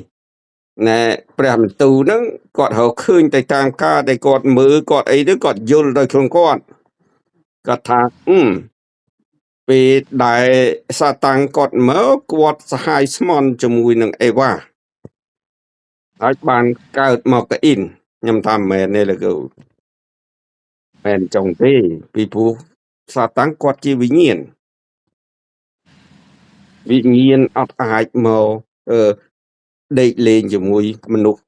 ណែព្រះបន្ទូលហ្នឹងគាត់រកឃើញទៅតាមការដែលគាត់មើលគាត់អីទៅគាត់យល់ដោយខ្លួនគាត់គាត់ថាពេលដែលសាតាំងគាត់មកគាត់សហាយស្មន់ជាមួយនឹងអេវ៉ាហើយបានកើតមកកាអ៊ីនខ្ញុំថាមែនទេលោកគ្រូមែនចុងទេពីព្រោះសាតាំងគាត់ជាវិញ្ញាណវិញ្ញាណអត់អាចមកដេកលេងជាមួយមនុស្ស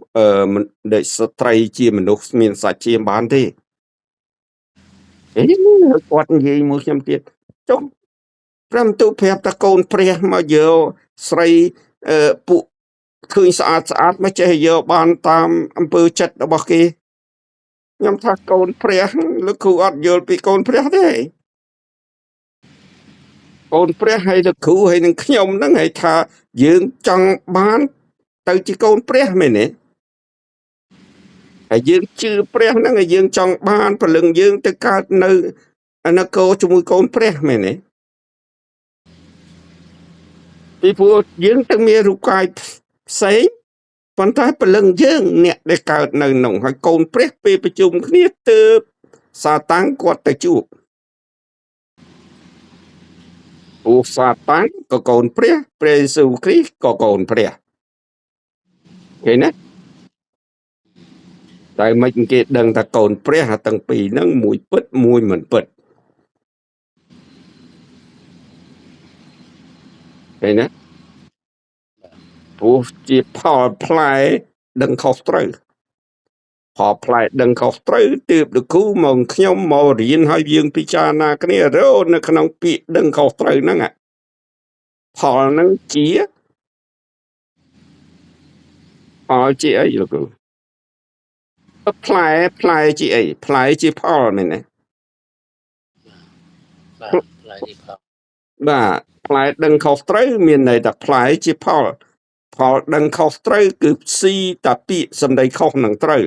ដេកស្ត្រីជាមនុស្សមានសាច់ឈាមបានទេអេគាត់និយាយមួយខ្ញុំទៀតចុះព្រះបន្ទូលប្រាប់ថាកូនព្រះមកយកស្រីពួកឃើញស្អាតស្អាតមកចេះយកបានតាមអំពើចិត្តរបស់គេខ្ញុំថាកូនព្រះលោកគ្រូអត់យល់ពីកូនព្រះទេកូនព្រះហើយលោកគ្រូហើយនឹងខ្ញុំហ្នឹងហើយថាយើងចង់បានទៅជាកូនព្រះមែនទេហើយយើងជឿព្រះហ្នឹងហើយយើងចង់បានព្រលឹងយើងទៅកើតនៅនគរជាមួយកូនព្រះមែនទេពីព្រោះយើងទៅមានរូបកាយផ្សេងប៉ុន្តែព្រលឹងយើងអ្នកដែលកើតនៅនោះហើយកូនព្រះពេលប្រជុំគ្នាទើបសាតាំងគាត់ទៅជួបព្រោះសាតាំងក៏កូនព្រះព្រះយេស៊ូវគ្រីស្ទក៏កូនព្រះឃើញណាតែមិនគេដឹងថាកូនព្រះទាំងពីរហ្នឹងមួយពិតមួយមិនពិតឃើញណាព្រោះជាផលផ្លែដឹងខុសត្រូវផលផ្លែដឹងខុសត្រូវទើបលោកគ្រូមកខ្ញុំមករៀនឲ្យយើងពិចារណាគ្នារកនៅក្នុងពាក្យដឹងខុសត្រូវហ្នឹងផលហ្នឹងជាផលជាអីលោកគ្រូផ្លែផ្លែជាអីផ្លែជាផលមែនទេបាទផ្លែជាផលបាទផ្លែដឹងខុសត្រូវមានន័យថាផ្លែជាផលផលដឹងខុសត្រូវគឺស៊ីតាពាក្យសម្ដីខុសនឹងត្រូវ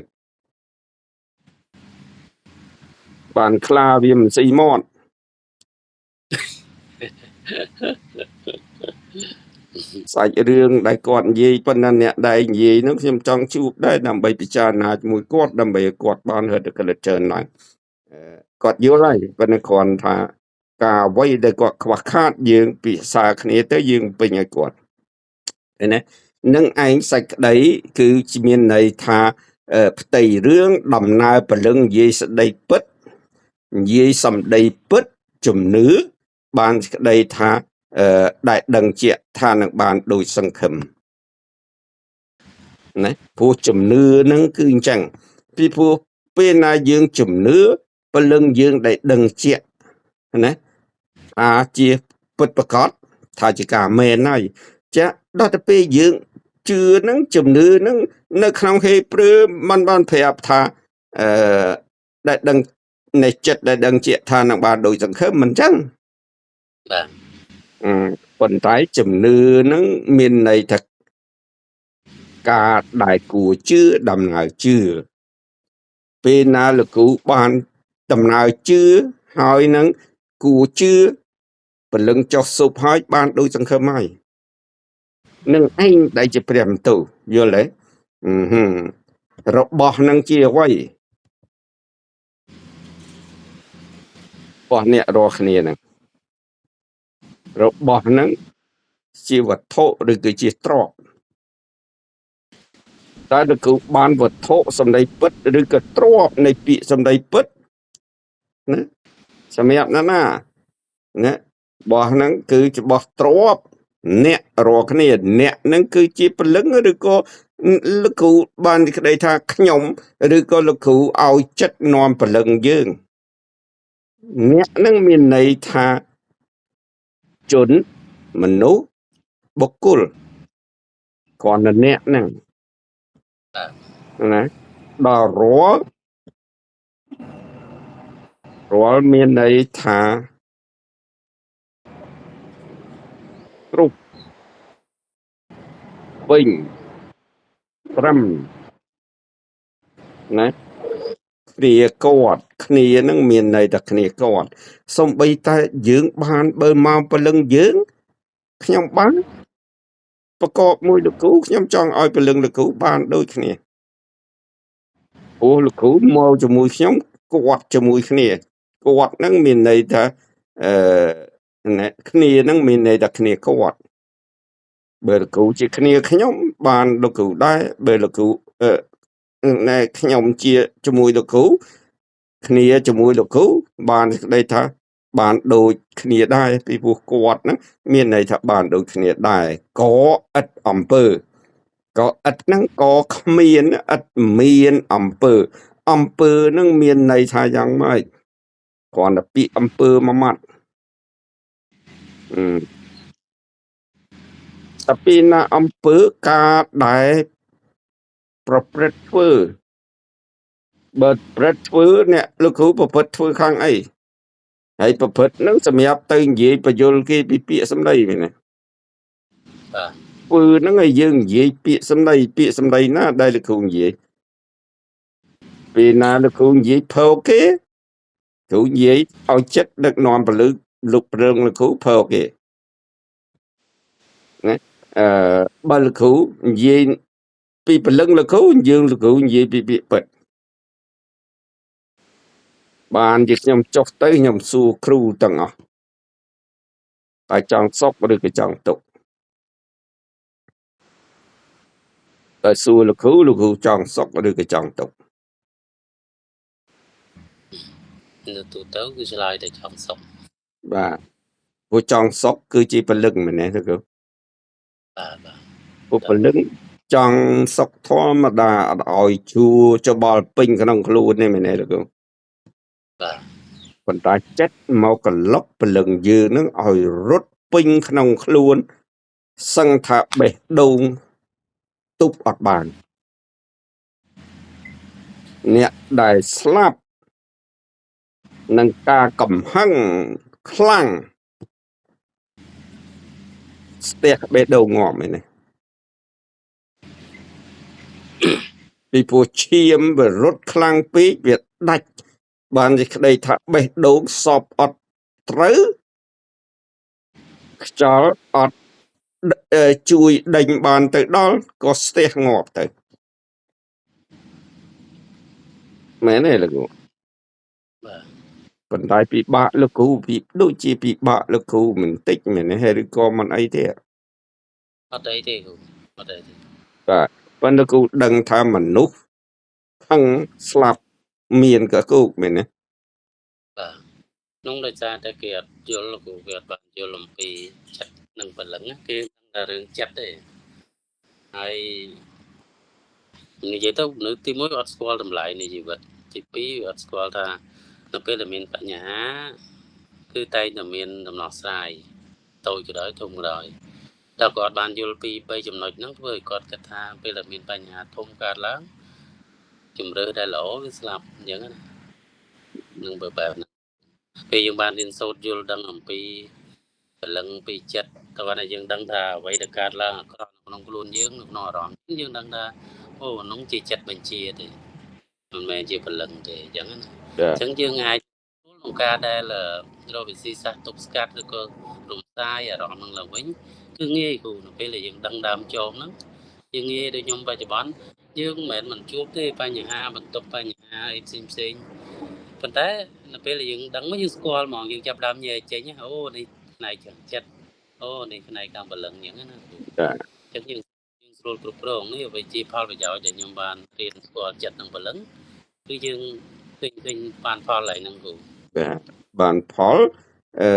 បានខ្លាវាមិនស៊ីមាត់សាច់រឿងដែលគាត់និយាយប៉ុន្តែអ្នកដែលនិយាយហ្នឹងខ្ញុំចង់ជួបដែរដើម្បីពិចារណាជាមួយគាត់ដើម្បីឲ្យគាត់បានរត់ក្លិតច្រើនឡើងគាត់យល់ហើយប៉ុន្តែគ្រាន់ថាការអ្វីដែលគាត់ខ្វះខាតយើងពិសាគ្នាទៅយើងពេញឲ្យគាត់ឃើញទេនឹងឯងសាច់ក្តីគឺជាមានន័យថាផ្ទៃរឿងដំណើរព្រលឹងនិយាយស្ដីពិតនិយាយសម្ដីពិតជំនឿបានក្តីថាដែលដឹងជាថានឹងបានដូចសង្ឃឹម ណាព្រោះជំនឿនឹងគឺអញ្ចឹងពីព្រោះពេលណាយើងជំនឿពលឹងយើងដែលដឹងជាក់ណាអាចជាពិតប្រកបថាជាការមែនហើយចាដល់ទៅពេលយើងជឿនឹងជំនឿនឹងនៅក្នុងហេព្រើมันបានប្រាប់ថាអឺដែលដឹងនៃចិត្តដែលដឹងជាថានឹងបានដូចសង្ឃឹមមិនចឹង បាទ ប៉ុន្តែជំនឿនឹងមានន័យថាការដែលគួរជឿដំណើរជឿពេលណាលោកគ្រូបានដំណើរជឿហើយនឹងគួរជឿពលឹងចុះសុបហើយបានដូចសង្ឃឹមហើយនឹងឯងដែលជាព្រះបន្ទូលយល់ទេអឺហឺរបស់នឹងជាអ្វីរបស់អ្នករាល់គ្នាហ្នឹងរបស់ហ្នឹងជាវត្ថុឬគឺជាទ្រព្យតែលោកគ្រូបានវត្ថុសម្ដីពិតឬក៏ទ្រព្យនៃពាក្យសម្ដីពិតណាសម្រាប់ណាណាណារបស់ហ្នឹងគឺជារបស់ទ្រព្យអ្នករាល់គ្នាអ្នកហ្នឹងគឺជាពលឹងឬក៏លោកគ្រូបានក្តីថាខ្ញុំឬក៏លោកគ្រូឲ្យចិត្តនាំពលឹងយើងអ្នកហ្នឹងមានន័យថាជនមនុស្សបុគ្គលគ្រាន់តែអ្នកហ្នឹង បាទ ណាដល់រាល់រាល់មានន័យថាគ្រប់វិញត្រឹមណាគ្នាគាត់គ្នានឹងមានន័យថាគ្នាគាត់សំបីតែយើងបានបើមកពលឹងយើងខ្ញុំបានប្រកបមួយលោកគ្រូខ្ញុំចង់ឲ្យពលឹងលោកគ្រូបានដូចគ្នាព្រោះលោកគ្រូមកជាមួយខ្ញុំគាត់ជាមួយគ្នាគាត់នឹងមានន័យថាអឺណែគ្នានឹងមានន័យថាគ្នាគាត់បើលោកគ្រូជាគ្នាខ្ញុំបានលោកគ្រូដែរបើលោកគ្រូអឺណែខ្ញុំជាជាមួយលោកគ្រូគ្នាជាមួយលោកគ្រូបានសេចក្តីថាបានដូចគ្នាដែរពីព្រោះគាត់ហ្នឹងមានន័យថាបានដូចគ្នាដែរកឥតអំពើកឥតហ្នឹងក៏គ្មានឥតមានអំពើអំពើហ្នឹងមានន័យថាយ៉ាងម៉េចគ្រាន់តែពាក្យអំពើមួយម៉ាត់អឺតែពីណាអំពើការដែលប្រព្រឹត្តធ្វើបើប្រព្រឹត្តធ្វើអ្នកលោកគ្រូប្រព្រឹត្តធ្វើខាងអីហើយប្រព្រឹត្តហ្នឹងសម្រាប់ទៅនិយាយបញ្យលគេពីពាក្យសម្ដីមែនទេ បាទ ធ្វើហ្នឹងឲ្យយើងនិយាយពាក្យសម្ដីពាក្យសម្ដីណាដែលលោកគ្រូនិយាយពេលណាលោកគ្រូនិយាយភោគេគ្រូនិយាយឲ្យចិត្តដឹកនាំពលឹកលោកព្រឹងលោកគ្រូភោគេណាអឺបើលោកគ្រូនិយាយពីពលឹងលោកគ្រូយើងលោកគ្រូនិយាយពីពាក្យពិតបានជាខ្ញុំចុះទៅខ្ញុំសួរគ្រូទាំងអស់តើចង់សុខឬក៏ចង់ទុក្ខតើសួរលោកគ្រូលោកគ្រូចង់សុខឬក៏ចង់ទុក្ខ នៅទូទៅគឺឆ្លើយតែចង់សុខ បាទព្រោះចង់សុខគឺជាពលឹងមែនទេលោកគ្រូ បាទបាទ ព្រោះពលឹងចង់សុខធម្មតាអត់ឲ្យជួច្បល់ពេញក្នុងខ្លួនទេមែនទេលោកគ្រូ បាទ ប៉ុន្តែចិត្តមកកលុកពលឹងយើងនឹងឲ្យរត់ពេញក្នុងខ្លួនសឹងថាបេះដូងទប់អត់បានអ្នកដែលស្លាប់នឹងការកំហឹងខ្លាំងស្ទះបេះដូងងាប់មែនទេពីព្រោះឈាមវារត់ខ្លាំងពេកវាដាច់បានសេចក្តីថាបេះដូងសពអត់ត្រូវខ្យល់អត់ជួយដេញបានទៅដល់ក៏ស្ទះងាប់ទៅមែនទេលោកគ្រូ បាទ ប៉ុន្តែពិបាកលោកគ្រូពីដូចជាពិបាកលោកគ្រូមិនតិចមែនទេហើយឬក៏មិនអីទេ អត់អីទេគ្រូអត់អីទេ បាទប៉ុន្តែលោកគ្រូដឹងថាមនុស្សខឹងស្លាប់មានក៏គោកមែនទេ បាទនោះដោយសារតែគេអត់យល់លោកគ្រូគេអត់បានយល់អំពីចិត្តនិងព្រលឹងណាគេដឹងតែរឿងចិត្តទេហើយ និយាយទៅមនុស្សទី1អត់ស្គាល់តម្លៃនៃជីវិតទី2អត់ស្គាល់ថានៅពេលដែលមានបញ្ហាគឺតែងតែមានដំណោះស្រាយតូចក៏ដោយធំក៏ដោយតែគាត់បានយល់ពី3ចំណុចហ្នឹងធ្វើឲ្យគាត់គិតថាពេលដែលមានបញ្ហាធំកើតឡើងជំរឿដែលល្អវាស្លាប់អញ្ចឹងណានឹងបែបហ្នឹងពេលយើងបានរៀនសូត្រយល់ដឹងអំពីព្រលឹងពីចិត្តតើគាត់តែយើងដឹងថាអ្វីដែលកើតឡើងអាក្រក់ក្នុងខ្លួនយើងក្នុងអារម្មណ៍យើងដឹងថាអូនោះជាចិត្តបញ្ជាទេមិនមែនជាព្រលឹងទេអញ្ចឹងណាអញ្ចឹងយើងអាចក្នុងការដែលរកវិធីសាស្ត្រទប់ស្កាត់ឬក៏រំសាយអារម្មណ៍នឹងឡើងវិញគឺងាយគ្រូនៅពេលដែលយើងដឹងដើមចមហ្នឹងយើងងាយដូចខ្ញុំបច្ចុប្បន្នយើងមិនមែនមិនជួបទេបញ្ហាបន្ទប់បញ្ហាអីផ្សេងផ្សេងប៉ុន្តែនៅពេលដែលយើងដឹងមកយើងស្គាល់ហ្មងយើងចាប់ដើមញែកចេញអូនេះផ្នែកខាងចិត្តអូនេះផ្នែកខាងព្រលឹងអញ្ចឹងណាគ្រូ បាទ អញ្ចឹងយើងស្រួលគ្រប់គ្រងនេះអ្វីជាផលប្រយោជន៍ដែលខ្ញុំបានរៀនស្គាល់ចិត្តនិងព្រលឹងគឺយើងឃើញបានផលហើយហ្នឹងគ្រូ បាទបានផលអឺ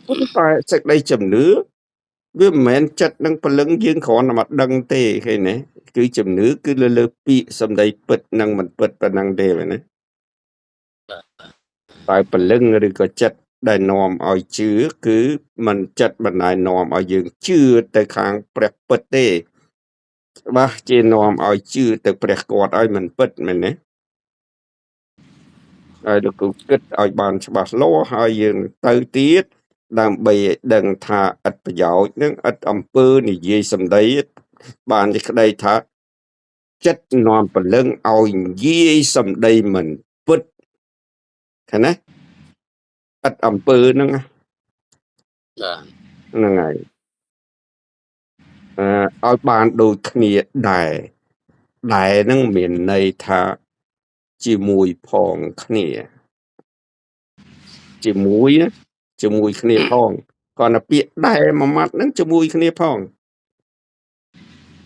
ប៉ុន្តែសេចក្តីជំនឿវាមិនមែនចិត្តនិងព្រលឹងយើងគ្រាន់តែមកដឹងទេឃើញទេគឺជំនឿគឺលើលើពាក្យសម្ដីពិតនិងមិនពិតប៉ុណ្ណឹងទេមែនទេ បាទ តែព្រលឹងឬក៏ចិត្តដែលនាំឲ្យជឿគឺមិនចិត្តមិនដែលនាំឲ្យយើងជឿទៅខាងព្រះពិតទេច្បាស់ជានាំឲ្យជឿទៅព្រះគាត់ឲ្យមិនពិតមែនទេហើយលោកគ្រូគិតឲ្យបានច្បាស់លាស់ហើយយើងទៅទៀតដើម្បីឲ្យដឹងថាឥតប្រយោជន៍និងឥតអំពើនិយាយសម្ដីបានជាក្តីថាចិត្តនាំព្រលឹងឲ្យនិយាយសម្ដីមិនពិតឃើញណាឥតអំពើហ្នឹងណា បាទ ហ្នឹងហើយឲ្យបានដូចគ្នាដែរដែរហ្នឹងមានន័យថាជាមួយផងគ្នាជាមួយណាជាមួយគ្នាផងគ្រាន់តែពាក្យដែរមួយម៉ាត់ហ្នឹងជាមួយគ្នាផង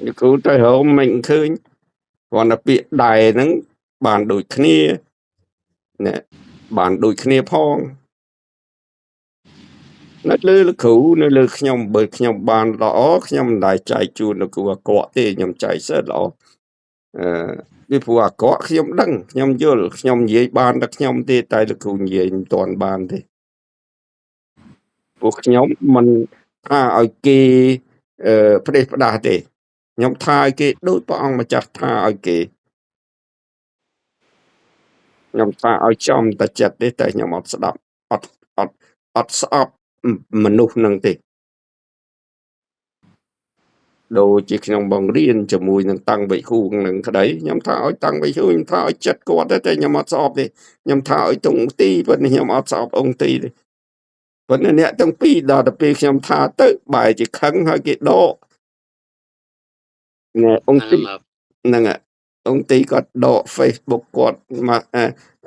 លោកគ្រូទៅរកមិនឃើញគ្រាន់តែពាក្យដែរហ្នឹងបានដូចគ្នាណែបានដូចគ្នាផងនៅលើលោកគ្រូនៅលើខ្ញុំបើខ្ញុំបានល្អខ្ញុំមិនដែលចែកជូនលោកគ្រូអាក្រក់ទេខ្ញុំចែកសិតល្អអឺពីព្រោះអាក្រក់ខ្ញុំដឹងខ្ញុំយល់ខ្ញុំនិយាយបានតែខ្ញុំទេតែលោកគ្រូនិយាយមិនទាន់បានទេពួកខ្ញុំមិនថាឲ្យគេផ្ដេសផ្ដាស់ទេខ្ញុំថាឲ្យគេដូចព្រះអង្គម្ចាស់ថាឲ្យគេខ្ញុំថាឲ្យចំតែចិត្តទេតែខ្ញុំអត់ស្ដាប់អត់អត់អត់ស្អប់មនុស្សនឹងទេដូចជាខ្ញុំបង្រៀនជាមួយនឹងតាំងវិហួងនឹងក្តីខ្ញុំថាឲ្យតាំងវិហួងខ្ញុំថាឲ្យចិត្តគាត់ទេតែខ្ញុំអត់ស្អប់ទេខ្ញុំថាឲ្យតុងទីប៉ុន្តែខ្ញុំអត់ស្អប់អង្គទីទេប៉ុន្តែអ្នកទាំងពីរដល់ទៅពេលខ្ញុំថាទៅបែរជាខឹងហើយគេដកណែអង្គទី ហ្នឹងមក ហ្នឹងហើយអង្គទីគាត់ដក Facebook គាត់មក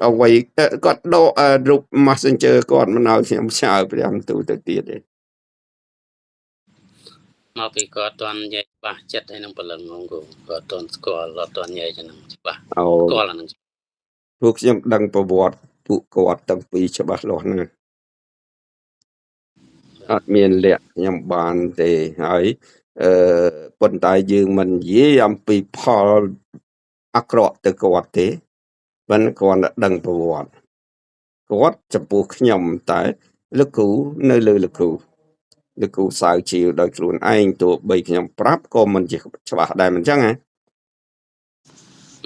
អ្វីគាត់ដករូប Messenger គាត់មិនឲ្យខ្ញុំផ្ញើព្រះបន្ទូលទៅទៀតទេ មកពីគាត់អត់ទាន់ញែកច្បាស់ចិត្តហើយនឹងព្រលឹងហ្នឹងគ្រូគាត់អត់ទាន់ស្គាល់អត់ទាន់ញែកអាហ្នឹងច្បាស់ អូ ស្គាល់អាហ្នឹង ពួកខ្ញុំដឹងប្រវត្តិពួកគាត់ទាំងពីរច្បាស់លាស់ណាស់អត់មានលក្ខខ្ញុំបានទេហើយអឺប៉ុន្តែយើងមិននិយាយអំពីផលអាក្រក់ទៅគាត់ទេប៉ុន្តែគ្រាន់តែដឹងប្រវត្តិគាត់ចំពោះខ្ញុំតែលោកគ្រូនៅលើលោកគ្រូលោកគ្រូសៅជាវដោយខ្លួនឯងទោះបីខ្ញុំប្រាប់ក៏មិនជាច្បាស់ដែរមិនចឹងហ៎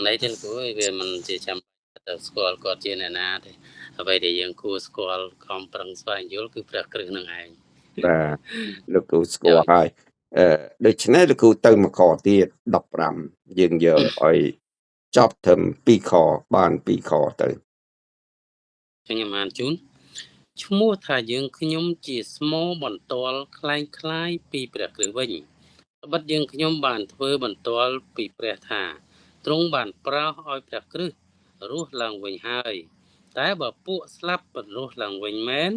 ណៃទេគ្រូអើយវាមិនជាចាំបាច់ទៅស្គាល់គាត់ជាអ្នកណាទេអ្វីដែលយើងគួរស្គាល់ខំប្រឹងស្វែងយល់គឺព្រះគ្រឹះនឹងឯង បាទលោកគ្រូស្គាល់ហើយអឺដូច្នេះលោកគ្រូទៅមកខទៀត15យើងយកឲ្យចប់ត្រឹម2ខបាន2ខទៅ ខ្ញុំអានជូនឈ្មោះថាយើងខ្ញុំជាស្មោបន្ទាល់คล้ายคล้ายពីព្រះគ្រឹះវិញត្បិតយើងខ្ញុំបានធ្វើបន្ទាល់ពីព្រះថាទ្រង់បានប្រោសឲ្យព្រះគ្រឹះរស់ឡើងវិញហើយតែបើពួកស្លាប់មិនរស់ឡើងវិញមែន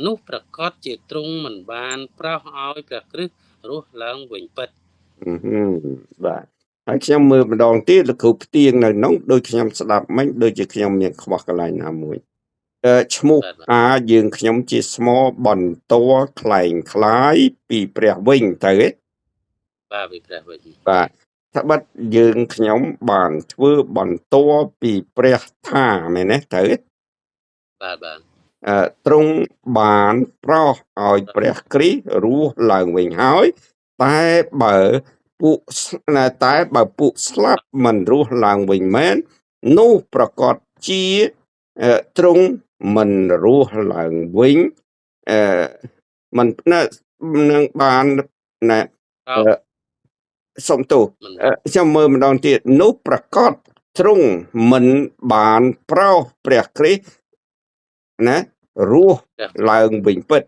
នោះប្រកាសជាទ្រង់មិនបានប្រោសឲ្យព្រះគ្រឹះរស់ឡើងវិញពិត អឺហឹមបាទហើយខ្ញុំមើលម្ដងទៀតលោកគ្រូផ្ទៀងនៅនោះដូចខ្ញុំស្ដាប់មិញដូចជាខ្ញុំមានខ្វះកន្លែងណាមួយឈ្មោះ បាទ ថាយើងខ្ញុំជាស្មោបន្ទាល់คล้ายคล้ายពីព្រះវិញទៅទេ បាទពីព្រះវិញ បាទ ត្បិតយើងខ្ញុំបានធ្វើបន្ទាល់ពីព្រះថាមែនទេត្រូវ បាទបាទ ទ្រង់បានប្រោសឲ្យព្រះគ្រីស្ទរស់ឡើងវិញហើយតែបើពួកតែបើពួកស្លាប់មិនរស់ឡើងវិញមែននោះប្រកាសជាទ្រង់មិនរស់ឡើងវិញអឺមិននឹងបានណាសុំទោសខ្ញុំមើលម្ដងទៀតនោះប្រកាសទ្រង់មិនបានប្រោសព្រះគ្រីស្ទណារស់ឡើងវិញពិត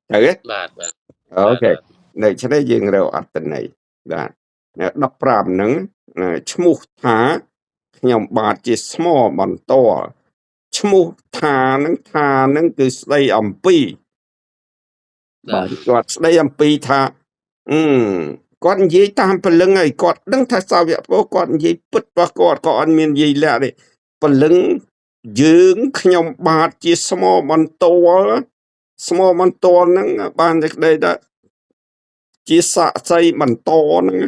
ត្រូវទេបាទបាទអូខេដូច្នេះយើងរកអត្ថន័យបាទ15ហ្នឹងឈ្មោះថាខ្ញុំបាទជាស្មបន្តឈ្មោះថានឹងថានឹងគឺស្ដីអំពីបាទគាត់ស្ដីអំពីថាគាត់និយាយតាមព្រលឹងហើយគាត់ដឹងថាសាវកពោគាត់និយាយពិតរបស់គាត់ក៏អត់មាននិយាយលាក់ទេព្រលឹងយើងខ្ញុំបាទជាស្មបន្ទាល់ស្មបន្ទាល់ហ្នឹងបានសេចក្តីថាជាសាក្សីបន្តហ្នឹង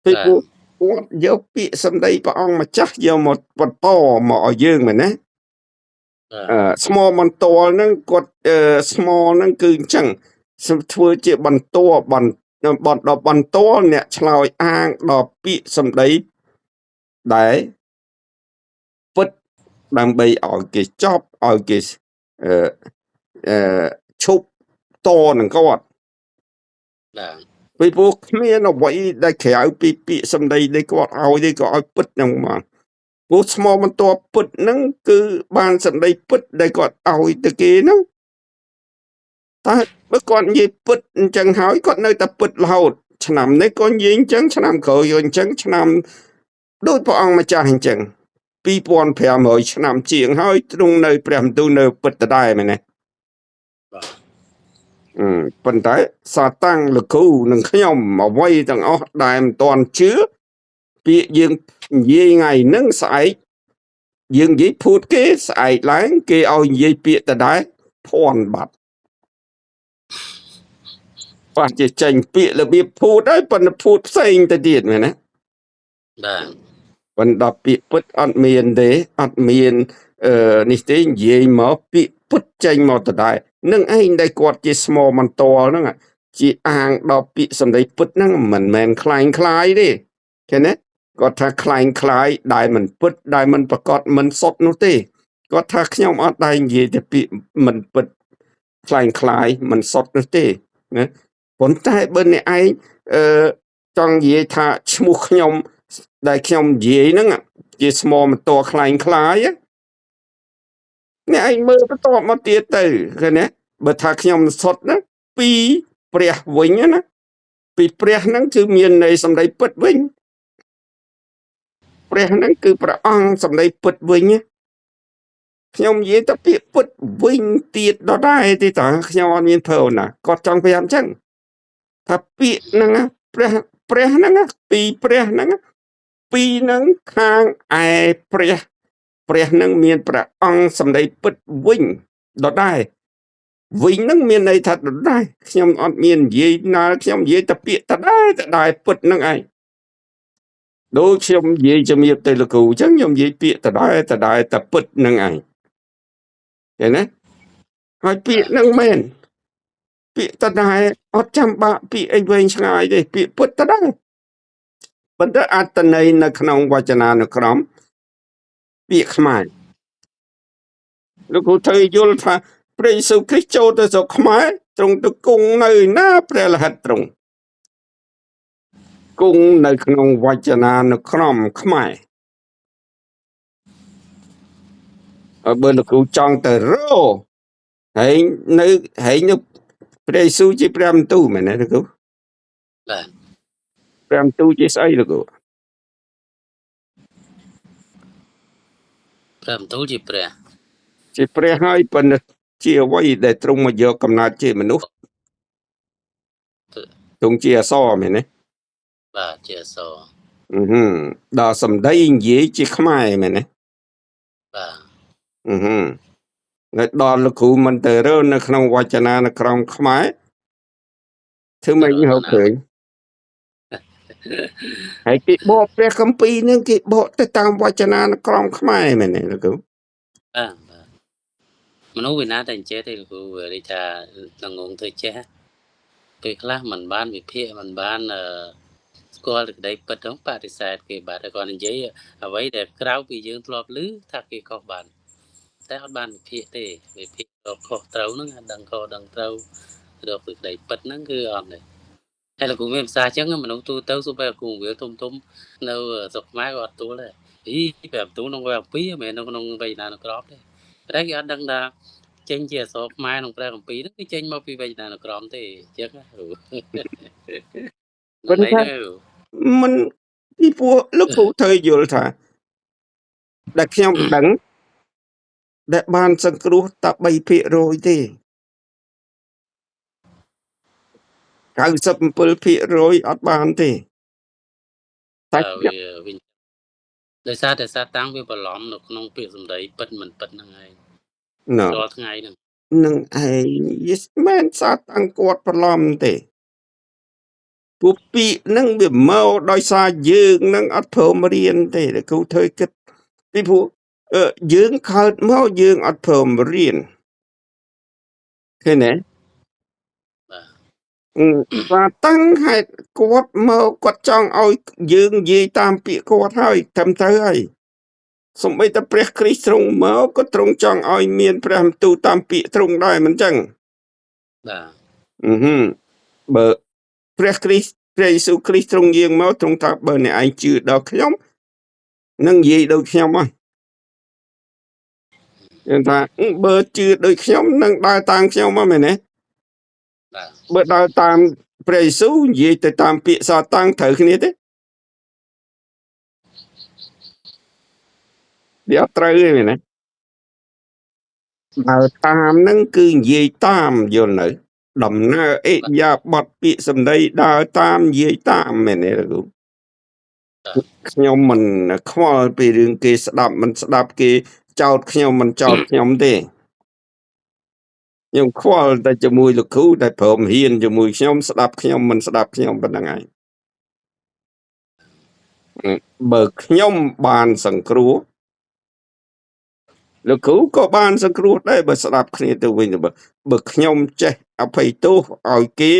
ពីព្រោះគាត់យកពាក្យសម្ដីព្រះអង្គម្ចាស់យកមកបន្តមកឲ្យយើងមែនណាស្មបន្ទាល់ហ្នឹងគាត់ស្មហ្នឹងគឺអញ្ចឹងធ្វើជាបន្ទាល់បន្ដល់បន្ទាល់អ្នកឆ្លើយអាងដល់ពាក្យសម្ដីដែលពិតដើម្បីឲ្យគេចប់ឲ្យគេអឺឈប់តនឹងគាត់បាទពីព្រោះគ្មានអ្វីដែលក្រៅពីពាក្យសម្ដីដែលគាត់ឲ្យទេក៏ឲ្យពិតហ្នឹងមកព្រោះស្មបន្ទាប់ពិតហ្នឹងគឺបានសម្ដីពិតដែលគាត់ឲ្យទៅគេហ្នឹងតែបើគាត់និយាយពិតអញ្ចឹងហើយគាត់នៅតែពិតរហូតឆ្នាំនេះក៏និយាយអញ្ចឹងឆ្នាំក្រោយក៏អញ្ចឹងឆ្នាំដូចព្រះអង្គម្ចាស់អញ្ចឹង2500ឆ្នាំជាងហើយទ្រង់នៅព្រះបន្ទូលនៅពិតដដែលមែនទេបាទប៉ុន្តែសាតាំងលោកគ្រូនិងខ្ញុំអ្វីទាំងអស់ដែលមិនទាន់ជឿពាក្យយើងនិយាយថ្ងៃហ្នឹងស្អែកយើងនិយាយភូតគេស្អែកឡើងគេឲ្យនិយាយពាក្យដដែលភ័ណ្ឌបាត់បាទជាចេញពាក្យរបៀបភូតហើយប៉ុន្តែភូតផ្សេងទៅទៀតមែនទេបាទប៉ុន្តែពាក្យពិតអត់មានទេអត់មាននេះទេនិយាយមកពាក្យពិតចេញមកដដែលនឹងឯងដែលគាត់ជាស្មបន្ទាល់ហ្នឹងជាអាងដល់ពាក្យសម្ដីពិតហ្នឹងមិនមែនคล้ายคล้ายទេឃើញទេគាត់ថាคล้ายคล้ายដែលមិនពិតដែលមិនប្រកបមិនសុទ្ធនោះទេគាត់ថាខ្ញុំអត់ដែលនិយាយតែពាក្យមិនពិតคล้ายคล้ายមិនសុទ្ធនោះទេណាប៉ុន្តែបើអ្នកឯងចង់និយាយថាឈ្មោះខ្ញុំដែលខ្ញុំនិយាយហ្នឹងជាស្មបន្ទាល់คล้ายคล้ายអ្នកឯងមើលបន្តមកទៀតទៅឃើញទេបើថាខ្ញុំសុទ្ធណាពីព្រះវិញណាពីព្រះហ្នឹងគឺមានន័យសម្ដីពិតវិញព្រះហ្នឹងគឺព្រះអង្គសម្ដីពិតវិញខ្ញុំនិយាយតែពាក្យពិតវិញទៀតដដែលទេតាខ្ញុំអត់មានភើណាគាត់ចង់ប្រាប់អញ្ចឹងថាពាក្យហ្នឹងព្រះព្រះហ្នឹងពីព្រះហ្នឹងពីហ្នឹងខាងឯព្រះព្រះនឹងមានព្រះអង្គសម្ដីពិតវិញដដែលវិញនឹងមានន័យថាដដែលខ្ញុំអត់មាននិយាយណាខ្ញុំនិយាយតែពាក្យដដែលដដែលពិតនឹងឯងដូចខ្ញុំនិយាយជំរាបទៅលោកគ្រូអញ្ចឹងខ្ញុំនិយាយពាក្យដដែលដដែលតែពិតនឹងឯងឃើញទេហើយពាក្យនឹងមែនពាក្យដដែលអត់ចាំបាក់ពាក្យអីវែងឆ្ងាយទេពាក្យពិតដដែលប៉ុន្តែអត្ថន័យនៅក្នុងវចនានុក្រមពាក្យខ្មែរលោកគ្រូត្រូវយល់ថាព្រះយេស៊ូវគ្រីស្ទចូលទៅស្រុកខ្មែរទ្រង់ទៅគង់នៅណាព្រះលិហិតទ្រង់គង់នៅក្នុងវចនានុក្រមខ្មែរហើយបើលោកគ្រូចង់ទៅរកហើយនៅហើយនៅព្រះយេស៊ូវជាព្រះបន្ទូលមែនទេលោកគ្រូបាទព្រះបន្ទូលជាស្អីលោកគ្រូព្រះបន្ទូលជាព្រះជាព្រះហើយប៉ុន្តែជាអ្វីដែលទ្រង់មកយកកំណើតជាមនុស្សទ្រង់ជាអសរមែនទេបាទជាអសរដល់សម្ដីនិយាយជាខ្មែរមែនទេបាទហើយដល់លោកគ្រូមិនទៅរើនៅក្នុងវចនានុក្រមខ្មែរធ្វើម៉េចរកឃើញ ហើយគេបកព្រះគម្ពីរនឹងគេបកទៅតាមវចនានុក្រមខ្មែរមែនទេលោកគ្រូ បាទបាទមនុស្សវិណាតែអញ្ចេះទេលោកគ្រូ ដូចថាងងធ្វើចេះពេលខ្លះមិនបានវិភាគ មិនបានស្គាល់សេចក្តីពិតហ្នឹង បដិសេធគេបាទ គាត់និយាយអ្វីដែលក្រៅពីយើងធ្លាប់ឮថាគេខុសបាន តែអត់បានវិភាគទេ វិភាគរកខុសត្រូវហ្នឹង ដឹងខុសដឹងត្រូវ រកសេចក្តីពិតហ្នឹងគឺអត់ទេ។ ហើយលោកគ្រូមានភាសាអញ្ចឹង មនុស្សទូទៅសូម្បីគ្រូវាធំធំនៅស្រុកខ្មែរក៏អត់ទួលដែរ អីប្រាប់ទូក្នុងវគ្គ2 មិនមែននៅក្នុងវេទនានុក្រមទេ តែគេអត់ដឹងថាចេញជាអក្សរខ្មែរក្នុងព្រះគម្ពីរហ្នឹង គឺចេញមកពីវេទនានុក្រមទេអញ្ចឹងគ្រូ ប៉ុន្តែមិនពីព្រោះលោកគ្រូត្រូវយល់ថាដែលខ្ញុំដឹងដែលបានសង្គ្រោះតែ3%ទេ 97%អត់បានទេ តែវាវិញដោយសារតែសាតាំងវាបន្លំនៅក្នុងពាក្យសម្ដីពិតមិនពិតហ្នឹងឯងរាល់ថ្ងៃហ្នឹង នឹងឯងយេមែន សាតាំងគាត់បន្លំទេ ពួកពាក្យហ្នឹងវាមកដោយសារយើងនឹងអត់ព្រមរៀនទេ គ្រូធ្វើគិតពីព្រោះយើងកើតមកយើងអត់ព្រមរៀន ឃើញទេ បាទ តាំងហេតុគាត់មកគាត់ចង់ឲ្យយើងនិយាយតាមពាក្យគាត់ហើយត្រឹមត្រូវហើយ សំបីតែព្រះគ្រីស្ទទ្រង់មកក៏ទ្រង់ចង់ឲ្យមានព្រះបន្ទូលតាមពាក្យទ្រង់ដែរ មិនចឹង? បាទ អឺហឺបើព្រះគ្រីស្ទព្រះយេស៊ូវគ្រីស្ទទ្រង់យាងមកទ្រង់ថាបើអ្នកឯងជឿដល់ខ្ញុំនឹងនិយាយដូចខ្ញុំហើយ គេថាបើជឿដូចខ្ញុំនឹងដើរតាមខ្ញុំមកមែនទេ? បាទ បើដើរតាមព្រះយេស៊ូវនិយាយទៅតាមពាក្យសាតាំងត្រូវគ្នាទេ? វាអត់ត្រូវទេមែនទេ? ដើរតាមនឹងគឺនិយាយតាម យល់នៅដំណើរអិយាបថពាក្យសម្ដីដើរតាមនិយាយតាមមែនទេលោកគ្រូ? ខ្ញុំមិនខ្វល់ពីរឿងគេស្ដាប់មិនស្ដាប់ គេចោតខ្ញុំមិនចោតខ្ញុំទេ ខ្ញុំខ្វល់តែជាមួយលោកគ្រូដែលព្រមហ៊ានជាមួយខ្ញុំ ស្ដាប់ខ្ញុំមិនស្ដាប់ខ្ញុំប៉ុណ្្នឹងឯង។ បើខ្ញុំបានសង្គ្រោះ លោកគ្រូក៏បានសង្គ្រោះដែរ បើស្ដាប់គ្នាទៅវិញ បើខ្ញុំចេះអភ័យទោសឲ្យគេ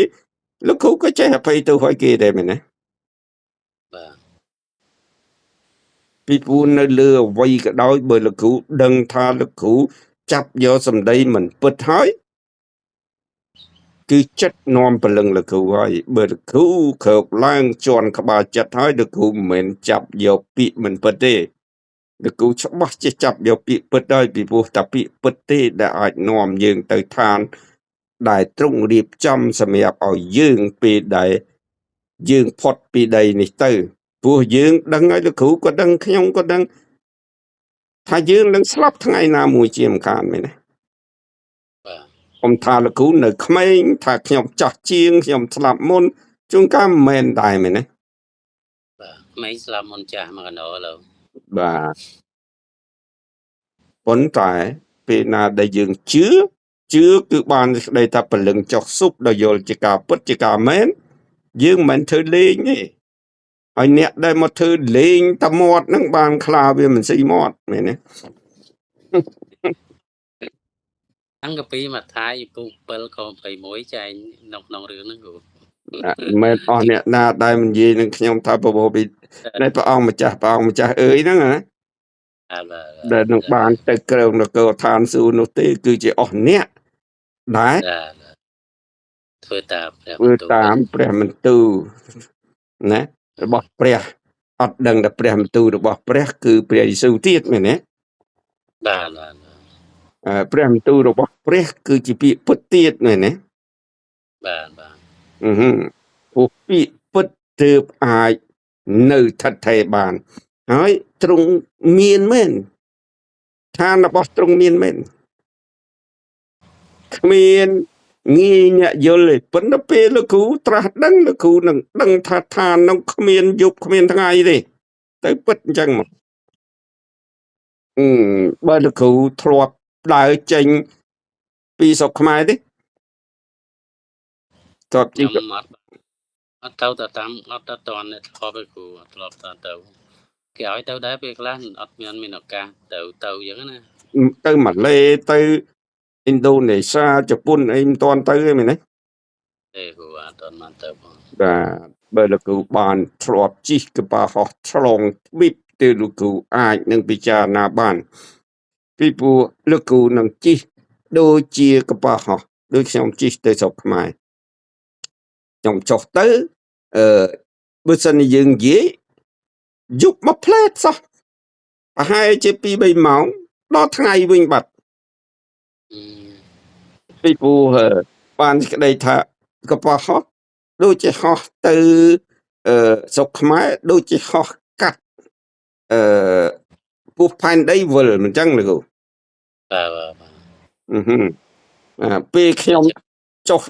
លោកគ្រូក៏ចេះអភ័យទោសឲ្យគេដែរមែនទេ? បាទ ពីព្រោះនៅលើអ្វីក៏ដោយ បើលោកគ្រូដឹងថាលោកគ្រូចាប់យកសម្ដីមិនពិតហើយ គឺចិត្តនាំព្រលឹងលោកគ្រូហើយ បើលោកគ្រូគ្របឡើងជន់ក្បាលចិត្តហើយ លោកគ្រូមិនមែនចាប់យកពាក្យមិនពិតទេ លោកគ្រូច្បាស់ជាចាប់យកពាក្យពិតហើយ ពីព្រោះតែពាក្យពិតទេដែលអាចនាំយើងទៅឋានដែលទ្រង់រៀបចំសម្រាប់ឲ្យយើងពេលដែលយើងផុតពីដីនេះទៅ ព្រោះយើងដឹងហើយ លោកគ្រូក៏ដឹង ខ្ញុំក៏ដឹងថាយើងនឹងស្លាប់ថ្ងៃណាមួយជាមិនខានមែនទេ? បាទ ខ្ញុំថាលោកគ្រូនៅក្មេង ថាខ្ញុំចាស់ជាងខ្ញុំស្លាប់មុន ជួនកាលមិនមែនដែរមែនទេ? បាទ ក្មេងស្លាប់មុនចាស់មកកណោឡើយ បាទ ប៉ុន្តែពេលណាដែលយើងជឿ ជឿគឺបានសេចក្តីថាព្រលឹងចុះស៊ុបដល់យល់ជាការពិតជាការមែន យើងមិនមែនធ្វើលេងទេ ហើយអ្នកដែលមកធ្វើលេងតែមាត់ហ្នឹងបានខ្លាវាមិនស៊ីមាត់មែនទេ? អង្គពីម៉ាថាយពូ7ខ21ចែងនៅក្នុងរឿងហ្នឹងគ្រូ មិនអស់អ្នកណាដែលមិននិយាយនឹងខ្ញុំថាប្រពោពីនៃព្រះអង្គម្ចាស់ ព្រះអង្គម្ចាស់អើយហ្នឹងណា ដែលនឹងបានទៅក្រងនគរឋានសួគ៌នោះទេ គឺជាអស់អ្នកដែល ធ្វើតាមព្រះ ធ្វើតាមព្រះបន្ទូលណារបស់ព្រះ អត់ដឹងថាព្រះបន្ទូលរបស់ព្រះគឺព្រះយេស៊ូវទៀតមែនទេ? បាទបាទ ព្រះបន្ទូលរបស់ព្រះគឺជាពាក្យពិតទៀតមែនទេ? បាទបាទ អឺព្រោះពាក្យពិតទើបអាចនៅថិតថេរបាន ហើយទ្រង់មានមែន ឋានរបស់ទ្រង់មានមែន គ្មានងាយអ្នកយល់ទេ ប៉ុន្តែពេលលោកគ្រូត្រាស់ដឹង លោកគ្រូនឹងដឹងថាឋាននោះគ្មានយប់គ្មានថ្ងៃទេ ទៅពិតអញ្ចឹងមក អឺបើលោកគ្រូធ្លាប់ដើរចេញពីស្រុកខ្មែរទេ? ធ្លាប់ជិះ ខ្ញុំអត់ អត់ទៅតែតាមអត់ទៅតន់អ្នកធ្លាប់ទេគ្រូអត់ធ្លាប់តទៅគេឲ្យទៅដែរពេលខ្លះអត់មានឱកាសទៅទៅអញ្ចឹងណា ទៅម៉ាឡេទៅឥណ្ឌូនេស៊ីជប៉ុនអីមិនទាន់ទៅទេមែនទេ ទេគ្រូអត់ទាន់បានទៅបង បាទបើលោកគ្រូបានធ្លាប់ជិះកប៉ាល់ហោះឆ្លងទ្វីបទើបលោកគ្រូអាចនឹងពិចារណាបានពីព្រោះលោកគ្រូនឹងជិះដូចជាកប៉ាល់ហោះដូចខ្ញុំជិះទៅស្រុកខ្មែរខ្ញុំចុះទៅអឺបើសិនជាយើងនិយាយយប់មកផ្លែតសោះប្រហែលជា2 3ម៉ោងដល់ថ្ងៃវិញបាត់ អឺ ពីព្រោះបានក្តីថាកប៉ាល់ហោះដូចជាហោះទៅស្រុកខ្មែរដូចជាហោះកាត់អឺពោះផែនដីវិលមិនចឹងលោកគ្រូ បាទបាទបាទ អឺហឹមអាពេលខ្ញុំចុះ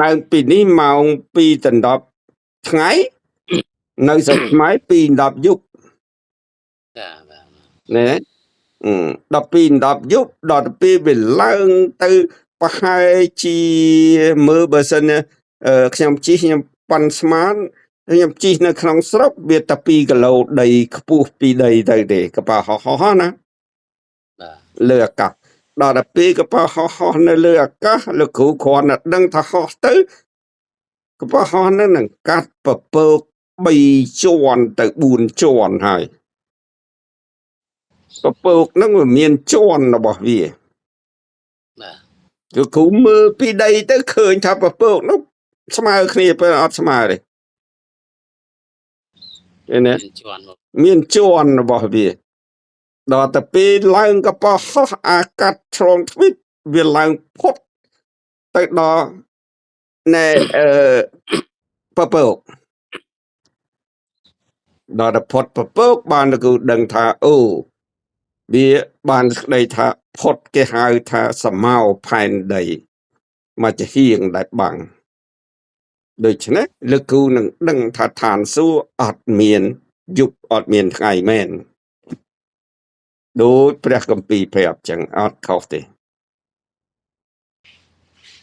ឡើងពីនេះម៉ោង2ដល់10ថ្ងៃនៅស្រុកខ្មែរ2ដល់10យប់ បាទបាទ ណែអឺ12 10យប់ដល់ទៅពេលវាឡើងទៅប្រហែលជាមើលបើសិនណាខ្ញុំជិះខ្ញុំប៉ាន់ស្មានខ្ញុំជិះនៅក្នុងស្រុកវាតែ2គីឡូដីខ្ពស់ពីដីទៅទេកប៉ាល់ហោះហោះណា បាទ លើអាកាសដល់ទៅពេលកប៉ាល់ហោះហោះនៅលើអាកាសលោកគ្រូគ្រាន់តែដឹងថាហោះទៅកប៉ាល់ហោះហ្នឹងនឹងកាត់ពពក3ជាន់ទៅ4ជាន់ហើយពពកហ្នឹងវាមានជាន់របស់វា បាទ គឺគ្រូមើលពីដីទៅឃើញថាពពកនោះស្មើគ្នាពេលអត់ស្មើទេឃើញទេ មានជាន់មក មានជាន់របស់វាដល់ទៅពេលឡើងកប៉ាល់ហោះអាកាសឆ្លងទ្វីបវាឡើងផុតទៅដល់ណែអឺពពកដល់ទៅផុតពពកបានលោកគ្រូដឹងថាអូវាបានស្ដីថាផុតគេហៅថាសមោផែនដីមកជាហៀងដែលបាំងដូច្នេះលោកគ្រូនឹងដឹងថាឋានសួគ៌អត់មានយប់អត់មានថ្ងៃមែនដូចព្រះគម្ពីរប្រាប់ចឹងអត់ខុសទេ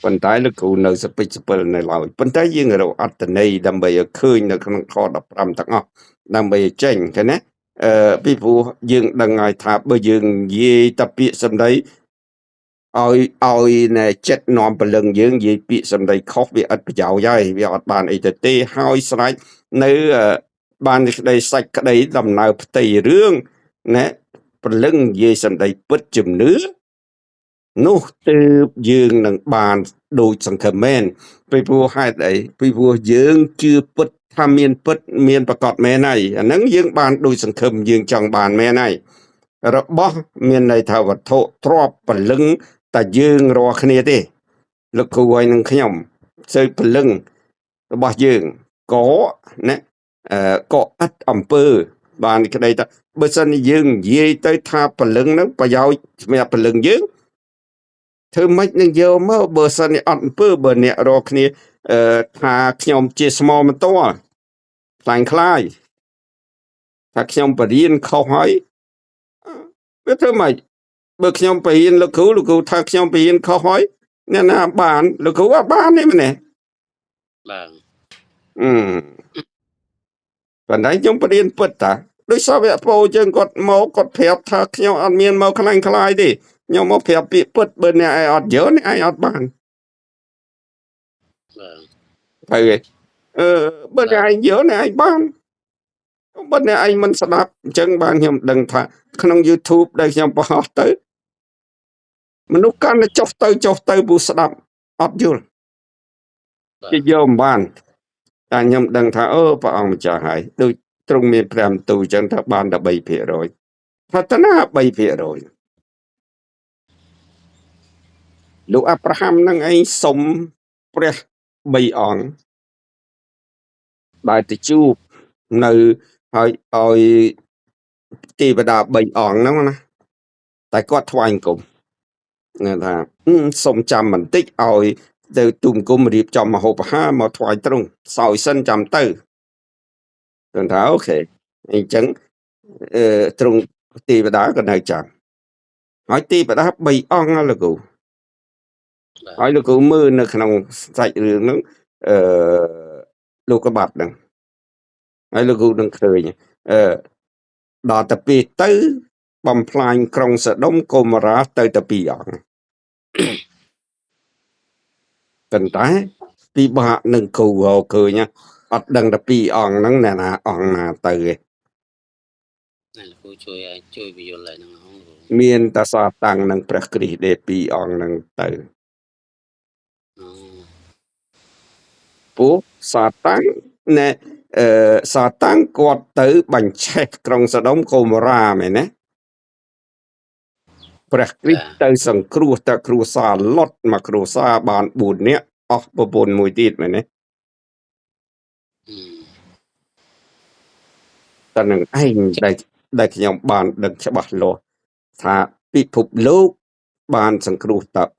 ប៉ុន្តែលោកគ្រូនៅសពិចសពិលនៅឡើយប៉ុន្តែយើងរកអត្ថន័យដើម្បីឲ្យឃើញនៅក្នុងខ15ទាំងអស់ដើម្បីឲ្យចេញឃើញណាពីព្រោះយើងដឹងហើយថាបើយើងនិយាយតែពាក្យសម្ដីឲ្យណែចិត្តនាំព្រលឹងយើងនិយាយពាក្យសម្ដីខុសវាឥតប្រយោជន៍ហើយវាអត់បានអីទៅទេហើយស្រេចនៅបានក្តីសាច់ក្តីដំណើរផ្ទៃរឿងណែព្រលឹងនិយាយសម្ដីពិតជំនឿនោះទើបយើងនឹងបានដូចសង្ឃឹមមែនពីព្រោះហេតុអីពីព្រោះយើងជឿពិតថាមានពិតមានប្រកបមែនហើយអាហ្នឹងយើងបានដូចសង្ឃឹមយើងចង់បានមែនហើយរបស់មានន័យថាវត្ថុទ្រព្យព្រលឹងតែយើងរាល់គ្នាទេលោកគ្រូហើយនឹងខ្ញុំស្អីព្រលឹងរបស់យើងក៏ណាក៏ឥតអំពើបានក្តីថាបើសិនជាយើងនិយាយទៅថាព្រលឹងហ្នឹងប្រយោជន៍សម្រាប់ព្រលឹងយើងធ្វើម៉េចនឹងយកមកបើសិនជាអត់អំពើបើអ្នករាល់គ្នាថាខ្ញុំជាស្មមិនតល់ខ្លាញ់ខ្លាយថាខ្ញុំបរៀនខុសហើយវាធ្វើម៉េចបើខ្ញុំបរៀនលោកគ្រូលោកគ្រូថាខ្ញុំបរៀនខុសហើយអ្នកណាបានលោកគ្រូអត់បានទេមែនទេ បាទ អឺប៉ុន្តែខ្ញុំបរៀនពិតតាដោយសាវកពោយើងគាត់មកគាត់ប្រាប់ថាខ្ញុំអត់មានមកខ្លាញ់ខ្លាយទេខ្ញុំមកប្រាប់ពាក្យពិតបើអ្នកឯងអត់យកអ្នកឯងអត់បាន បាទ ត្រូវទេបើអ្នកឯងយកអ្នកឯងបានបើអ្នកឯងមិនស្ដាប់អញ្ចឹងបានខ្ញុំដឹងថាក្នុង YouTube ដែលខ្ញុំបង្ហោះទៅមនុស្សកាន់តែចុះទៅចុះទៅព្រោះស្ដាប់អត់យល់ បាទ គេយកមិនបានតែខ្ញុំដឹងថាអូព្រះអង្គម្ចាស់ហើយដូចទ្រង់មានព្រះបន្ទូលអញ្ចឹងថាបានតែ3%ថាតាណា3%លោកអាប់រ៉ាហាំនឹងឯងសុំព្រះ3អង្គដែលទៅជួបនៅហើយឲ្យទេវតា3អង្គហ្នឹងណាតែគាត់ថ្វាយអង្គមណាថាសុំចាំបន្តិចឲ្យទៅទូមគុំរៀបចំមហូបអាហារមកថ្វាយទ្រង់សោយសិនចាំទៅទ្រង់ថាអូខេអញ្ចឹងទ្រង់ទេវតាក៏នៅចាំហើយទេវតា3អង្គណាលោកគ្រូ បាទ ហើយលោកគ្រូមើលនៅក្នុងសាច់រឿងហ្នឹងអឺ លោកបាត់ហ្នឹងហើយលោកគ្រូនឹងឃើញអឺដល់ទៅពេលទៅបំផ្លាញក្រុងសដុំកូម៉ូរ៉ាទៅតែពីរអង្គប៉ុន្តែពិបាកនឹងគ្រូរកឃើញអត់ដឹងតែពីរអង្គហ្នឹងអ្នកណាអង្គណាទៅឯង ណាលោកគ្រូជួយឲ្យជួយបញ្យល់ឲ្យហ្នឹងហងលោកគ្រូ មានតាសាតាំងនិងព្រះគ្រីស្ទទេពីរអង្គហ្នឹងទៅ អូ ពោះសាតាំងណែអឺសាតាំងគាត់ទៅបញ្ឆេះក្រុងសដុំកូម៉ូរ៉ាមែនទេព្រះគ្រីស្ទទៅសង្គ្រោះតែគ្រួសារលុតមកគ្រួសារបាន4នាក់អស់ប្រពន្ធមួយទៀតមែនទេ អឺ តែនឹងឯងដែលខ្ញុំបានដឹងច្បាស់លាស់ថាពិភពលោកបានសង្គ្រោះតែ3%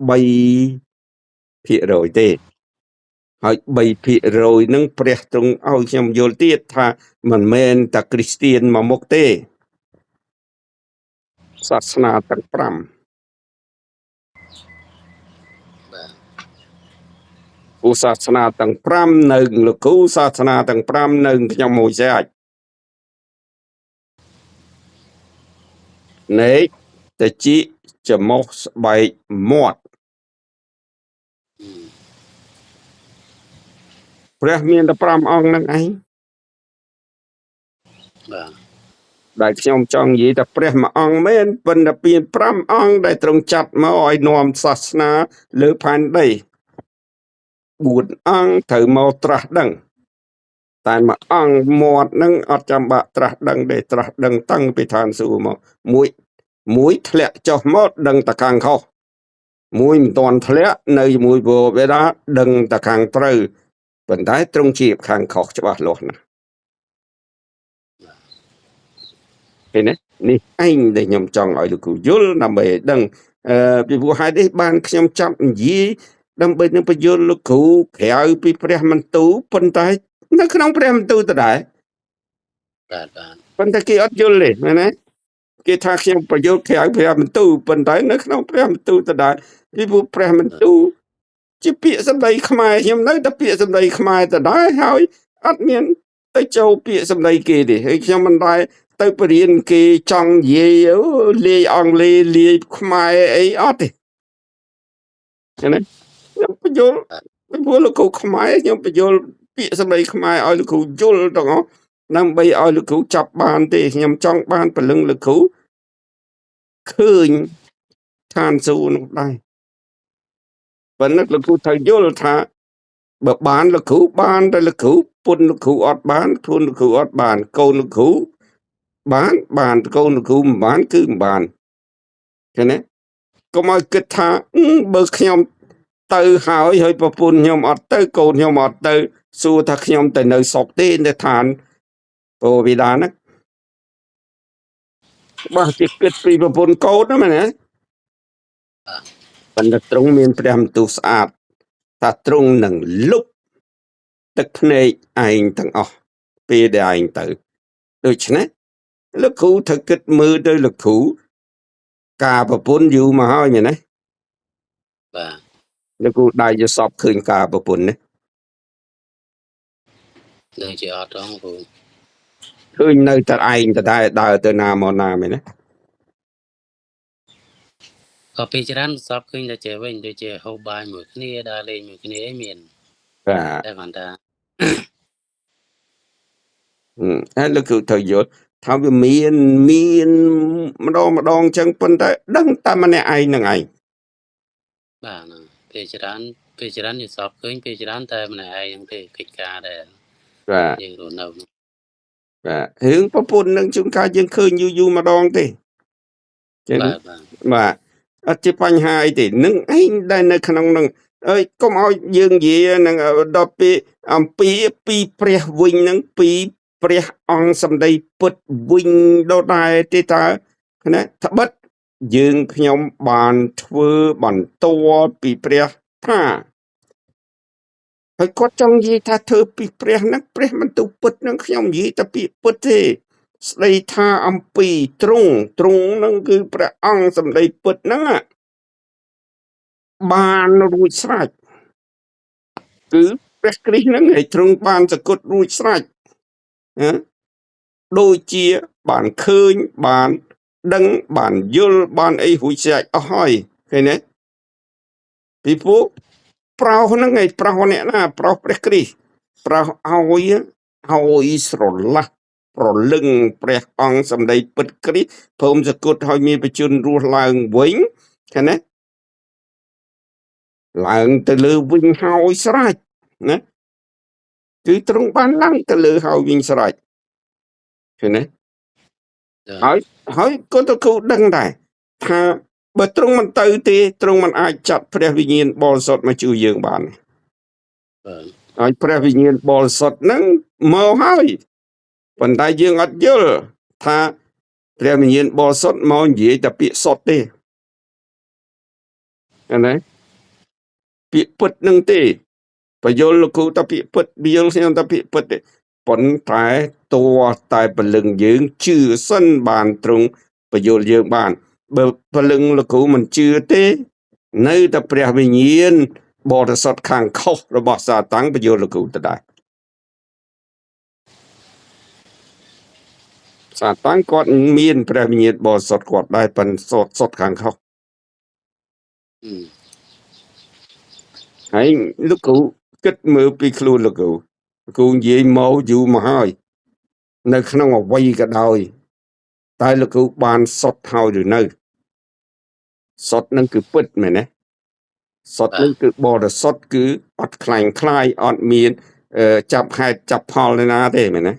ទេហើយ3%ហ្នឹងព្រះទ្រង់ឲ្យខ្ញុំយល់ទៀតថាមិនមែនតែគ្រីស្ទៀនមកមុខទេសាសនាទាំង5 បាទ ព្រោះសាសនាទាំង5នៅលោកគ្រូសាសនាទាំង5នៅខ្ញុំមួយស្អាតណែកតិចច្រមុះស្បែកមាត់ អឺ ព្រះមានតែ5អង្គហ្នឹងឯង បាទ ដែលខ្ញុំចង់និយាយថាព្រះមួយអង្គមែនប៉ុន្តែមាន5អង្គដែលទ្រង់ចាត់មកឲ្យនាំសាសនាលើផែនដី4អង្គត្រូវមកត្រាស់ដឹងតែមួយអង្គមាត់ហ្នឹងអត់ចាំបាក់ត្រាស់ដឹងទេត្រាស់ដឹងតាំងពីឋានសួគ៌មកមួយមួយធ្លាក់ចុះមកដឹងតែខាងខុសមួយមិនទាន់ធ្លាក់នៅជាមួយព្រះបិតាដឹងតែខាងត្រូវប៉ុន្តែទ្រង់ជាខាងខុសច្បាស់លាស់ណាស់ឃើញទេនេះឯងដែលខ្ញុំចង់ឲ្យលោកគ្រូយល់ដើម្បីឲ្យដឹងពីព្រោះហេតុនេះបានខ្ញុំចាប់និយាយដើម្បីនឹងបញ្យល់លោកគ្រូក្រៅពីព្រះបន្ទូលប៉ុន្តែនៅក្នុងព្រះបន្ទូលដដែល បាទបាទ ប៉ុន្តែគេអត់យល់ទេមែនទេគេថាខ្ញុំបញ្យល់ក្រៅព្រះបន្ទូលប៉ុន្តែនៅក្នុងព្រះបន្ទូលដដែលពីព្រោះព្រះបន្ទូលជាពាក្យសម្ដីខ្មែរខ្ញុំនៅតែពាក្យសម្ដីខ្មែរដដែលហើយអត់មានទៅចូលពាក្យសម្ដីគេទេហើយខ្ញុំមិនដែលទៅបរៀនគេចង់និយាយអូលាយអង់គ្លេសលាយខ្មែរអីអត់ទេឃើញទេខ្ញុំបញ្យល់ពីព្រោះលោកគ្រូខ្មែរខ្ញុំបញ្យល់ពាក្យសម្ដីខ្មែរឲ្យលោកគ្រូយល់ទាំងអស់ដើម្បីឲ្យលោកគ្រូចាប់បានទេខ្ញុំចង់បានព្រលឹងលោកគ្រូឃើញឋានសួគ៌នោះដែរប៉ុន្តែលោកគ្រូត្រូវយល់ថាបើបានលោកគ្រូបានតែលោកគ្រូពុនលោកគ្រូអត់បានខ្លួនលោកគ្រូអត់បានកូនលោកគ្រូបានបានកូនលោកគ្រូមិនបានគឺមិនបានឃើញទេកុំឲ្យគិតថាបើខ្ញុំទៅហើយហើយប្រពន្ធខ្ញុំអត់ទៅកូនខ្ញុំអត់ទៅសួរថាខ្ញុំទៅនៅស្រុកទេនៅឋានព្រះបិតាហ្នឹងបើជាគិតពីប្រពន្ធកូនហ្នឹងមែនទេប៉ុន្តែទ្រង់មានព្រះបន្ទូលស្អាតថាទ្រង់នឹងលុបទឹកភ្នែកឯងទាំងអស់ពេលដែលឯងទៅដូច្នេះលោកគ្រូត្រូវគិតមើលទៅលោកគ្រូការប្រពន្ធយូរមកហើយមែនទេ បាទ លោកគ្រូដៃយសពឃើញការប្រពន្ធនេះ ដូចជាអត់ហងគ្រូ ឃើញនៅតែឯងដដែលដើរទៅណាមកណាមែនទេ ក៏ពេលច្រើនសពឃើញតែចេះវិញដូចជាហូបបាយមួយគ្នាដើរលេងមួយគ្នាឯងមាន បាទ តែគាត់ថា ហើយលោកគ្រូត្រូវយល់ថាវាមានមានម្ដងម្ដងចឹងប៉ុន្តែដឹងតែម្នាក់ឯងនឹងឯង បាទហ្នឹងពេលច្រើនពេលច្រើនយល់សពឃើញពេលច្រើនតែម្នាក់ឯងហ្នឹងទេកិច្ចការដែល បាទ យើងរស់នៅហ្នឹង បាទរឿងប្រពន្ធនឹងជួនកាលយើងឃើញយូរយូរម្ដងទេចឹង បាទបាទ បាទអត់ជាបញ្ហាអីទេនឹងឯងដែលនៅក្នុងនឹងអើយកុំឲ្យយើងនិយាយនឹងដល់ពេលអំពីពីព្រះវិញនឹងពីព្រះអង្គសម្ដីពិតវិញដដែលទេតើណាត្បិតយើងខ្ញុំបានធ្វើបន្ទាល់ពីព្រះថាហើយគាត់ចង់និយាយថាធ្វើពីព្រះហ្នឹងព្រះមិនទូពិតហ្នឹងខ្ញុំនិយាយតែពីពិតទេស្ដីថាអំពីទ្រង់ទ្រង់ហ្នឹងគឺព្រះអង្គសម្ដីពិតហ្នឹងបានរួចស្រេចគឺ ព្រះគ្រីស្ទហ្នឹងឲ្យទ្រង់បានសគត់រួចស្រេចណាដូចជាបានឃើញបានដឹងបានយល់បានអីរួចស្រេចអស់ហើយឃើញទេពីព្រោះប្រោសហ្នឹងឯងប្រោសអ្នកណាប្រោសព្រះគ្រីស្ទប្រោសឲ្យស្រឡះប្រលឹងព្រះអង្គសម្ដីពិតគ្រីស្ទព្រមសគត់ឲ្យមានបជនរស់ឡើងវិញឃើញទេឡើងទៅលើវិញហើយស្រេចណាគឺទ្រង់បានឡើងទៅលើហើយវិញស្រេចឃើញទេហើយហើយក៏ទៅគូដឹងដែរថាបើទ្រង់មិនទៅទេទ្រង់មិនអាចចាត់ព្រះវិញ្ញាណបរិសុទ្ធមកជួយយើងបានបាទហើយព្រះវិញ្ញាណបរិសុទ្ធហ្នឹងមកហើយប៉ុន្តែយើងអត់យល់ថាព្រះវិញ្ញាណបរិសុទ្ធមកនិយាយតែពាក្យសុទ្ធទេឃើញទេពាក្យពិតនឹងទេបញ្យល់លោកគ្រូតែពាក្យពិតយល់ខ្ញុំតែពាក្យពិតទេប៉ុន្តែតួតែពលឹងយើងជឿសិនបានទ្រង់បញ្យល់យើងបានបើពលឹងលោកគ្រូមិនជឿទេនៅតែព្រះវិញ្ញាណបរិសុទ្ធខាងខុសរបស់សាតាំងបញ្យល់លោកគ្រូទៅដែរសាតាំងគាត់មានព្រះវិញ្ញាណបរិសុទ្ធគាត់ដែរប៉ុន្តែសុទ្ធខាងខុសហើយលោកគ្រូគិតមើលពីខ្លួនលោកគ្រូគ្រូនិយាយមកយូរមកហើយនៅក្នុងអវ័យក៏ដោយតែលោកគ្រូបានសុទ្ធហើយឬនៅសុទ្ធនឹងគឺពិតមែនទេសុទ្ធនឹងគឺបរិសុទ្ធគឺអត់ខ្លាញ់ខ្លាយអត់មានចាប់ហេតុចាប់ផលណាទេមែនទេ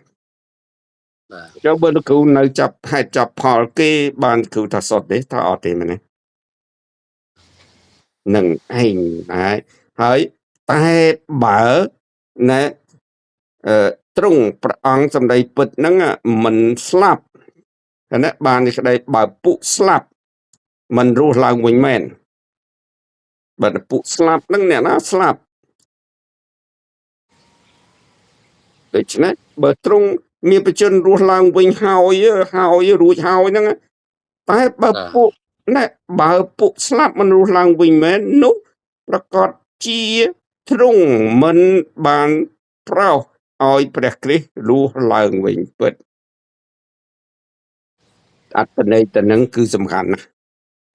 បាទចុះបើលោកគ្រូនៅចាប់ហេតុចាប់ផលគេបានគ្រូថាសុទ្ធទេថាអត់ទេមែនទេនឹងឯងដែរហើយតែបើណែទ្រង់ព្រះអង្គសម្ដីពិតហ្នឹងមិនស្លាប់ណាបានក្តីបើពុស្លាប់មិនរស់ឡើងវិញមែនបើពុស្លាប់ហ្នឹងអ្នកណាស្លាប់ដូច្នេះបើទ្រង់មានបជនរស់ឡើងវិញហើយហើយរួចហើយហ្នឹងតែបើពុណែបើពុស្លាប់មិនរស់ឡើងវិញមែននោះប្រកាសជាទ្រង់មិនបានប្រោសឲ្យព្រះគ្រីស្ទរស់ឡើងវិញពិតអត្ថន័យទៅនឹងគឺសំខាន់ណាស់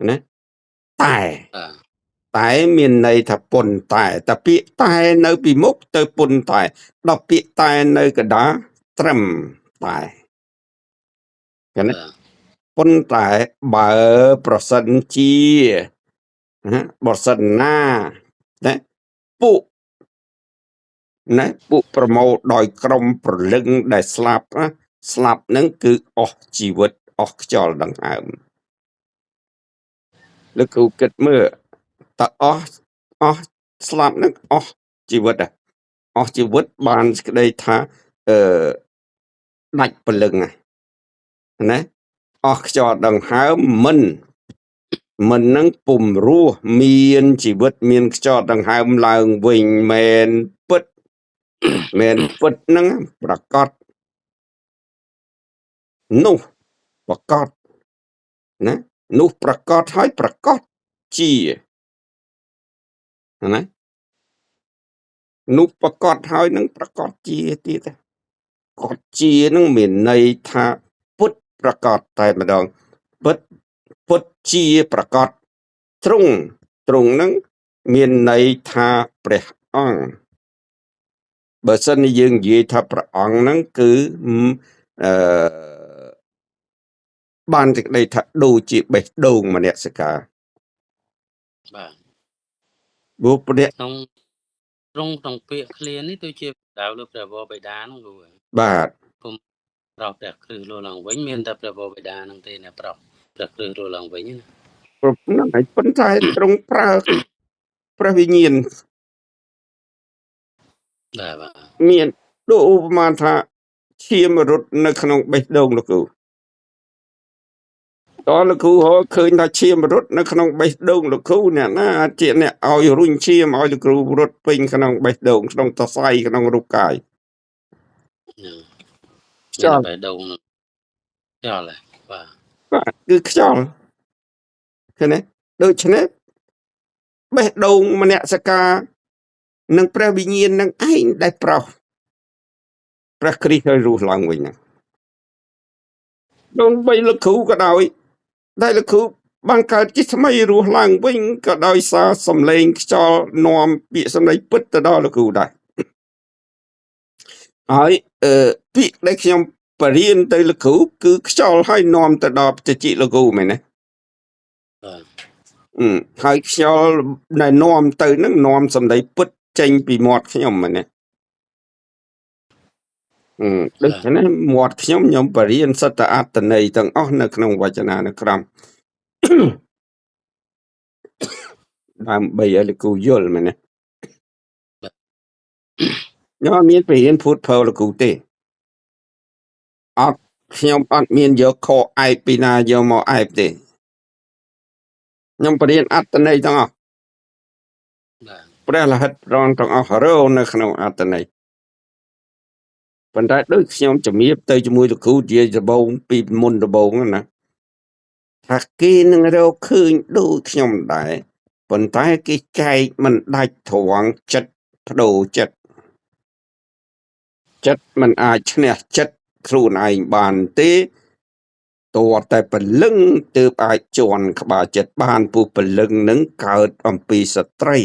ណាតែតែមានន័យថាពុនតែតែពាក្យតែនៅពីមុខទៅពុនតែដល់ពាក្យតែនៅកណ្ដាលត្រឹមតែឃើញទេពុនតែបើប្រសិនជាណាបើសិនណាណាពួកណាពួកប្រមូលដោយក្រុមប្រលឹងដែលស្លាប់ណាស្លាប់ហ្នឹងគឺអស់ជីវិតអស់ខ្យល់ដង្ហើមលោកគ្រូគិតមើលតើអស់ស្លាប់ហ្នឹងអស់ជីវិតអស់ជីវិតបានសេចក្តីថាអឺដាច់ព្រលឹងណាអស់ខ្យល់ដង្ហើមមិននឹងពុំរស់មានជីវិតមានខ្យល់ដង្ហើមឡើងវិញមែនពិតមែនពិតហ្នឹងប្រកាសនោះប្រកាសណានោះប្រកាសហើយប្រកាសជាណានោះប្រកាសហើយនឹងប្រកាសជាទៀតកត់ជានឹងមានន័យថាពុទ្ធប្រកាសតែម្ដងពិតពុទ្ធជាប្រកាសទ្រង់នឹងមានន័យថាព្រះអង្គបើសិនជាយើងនិយាយថាព្រះអង្គហ្នឹងគឺអឺបានសេចក្តីថាដូចជាបេះដូងមនសិការបាទព្រោះព្រះក្នុងក្នុងពាក្យឃ្លានេះដូចជាដៅលើព្រះវរបិតាហ្នឹងគ្រូបាទពុំប្រោសព្រះគ្រិស្តរស់ឡើងវិញមានតែព្រះវរបិតាហ្នឹងទេអ្នកប្រោសព្រះគ្រិស្តរស់ឡើងវិញណាព្រោះហ្នឹងហើយប៉ុន្តែទ្រង់ប្រើព្រះវិញ្ញាណបាទមានដូចឧបមាថាឈាមរត់នៅក្នុងបេះដូងលោកគ្រូតើលោកគ្រូហៅឃើញថាឈាមរត់នៅក្នុងបេះដូងលោកគ្រូអ្នកណាជាអ្នកឲ្យរុញឈាមឲ្យលោកគ្រូរត់ពេញក្នុងបេះដូងក្នុងសរសៃក្នុងរូបកាយខ្យល់បេះដូងខ្យល់បាទបាទគឺខ្យល់ឃើញទេដូច្នេះបេះដូងមនសិការ និងព្រះវិញ្ញាណនឹងឯងដែលប្រោសព្រះគ្រីស្ទឲ្យរស់ឡើងវិញហ្នឹងដើម្បីលោកគ្រូក៏ដោយដែលលោកគ្រូបានកើតជាថ្មីរស់ឡើងវិញក៏ដោយសារសំឡេងខ្យល់នាំពាក្យសម្ដីពិតទៅដល់លោកគ្រូដែរហើយពាក្យដែលខ្ញុំបរៀនទៅលោកគ្រូគឺខ្យល់ឲ្យនាំទៅដល់តិចលោកគ្រូមែនទេ បាទ ហើយខ្យល់ដែលនាំទៅនឹងនាំសម្ដីពិតចេញពីមាត់ខ្ញុំមែនទេដូ បាទ ច្នេះមាត់ខ្ញុំខ្ញុំបរៀនសិទ្ធអត្ថន័យទាំងអស់នៅក្នុងវចនានុក្រមដើម្បីឲ្យលោកគ្រូយល់មែនទេ បាទ ខ្ញុំអត់មានបរៀនភូតភរលោកគ្រូទេអត់ខ្ញុំអត់មានយកខអែបពីណាយកមកអែបទេខ្ញុំបរៀនអត្ថន័យទាំងអស់ បាទ ព្រះលហិតប្រងទាំងអស់រនៅក្នុងអត្ថន័យប៉ុន្តែដូចខ្ញុំជំរាបទៅជាមួយលោកគ្រូជាដំបូងពីមុនដំបូងណាថាគេនឹងរកឃើញដូចខ្ញុំដែរប៉ុន្តែគេចែកមិនដាច់ត្រង់ចិត្តបដូរចិត្តចិត្តមិនអាចឈ្នះចិត្តខ្លួនឯងបានទេតើតែព្រលឹងទើបអាចជន់ក្បាលចិត្តបានព្រោះព្រលឹងនឹងកើតអំពីស្ត្រី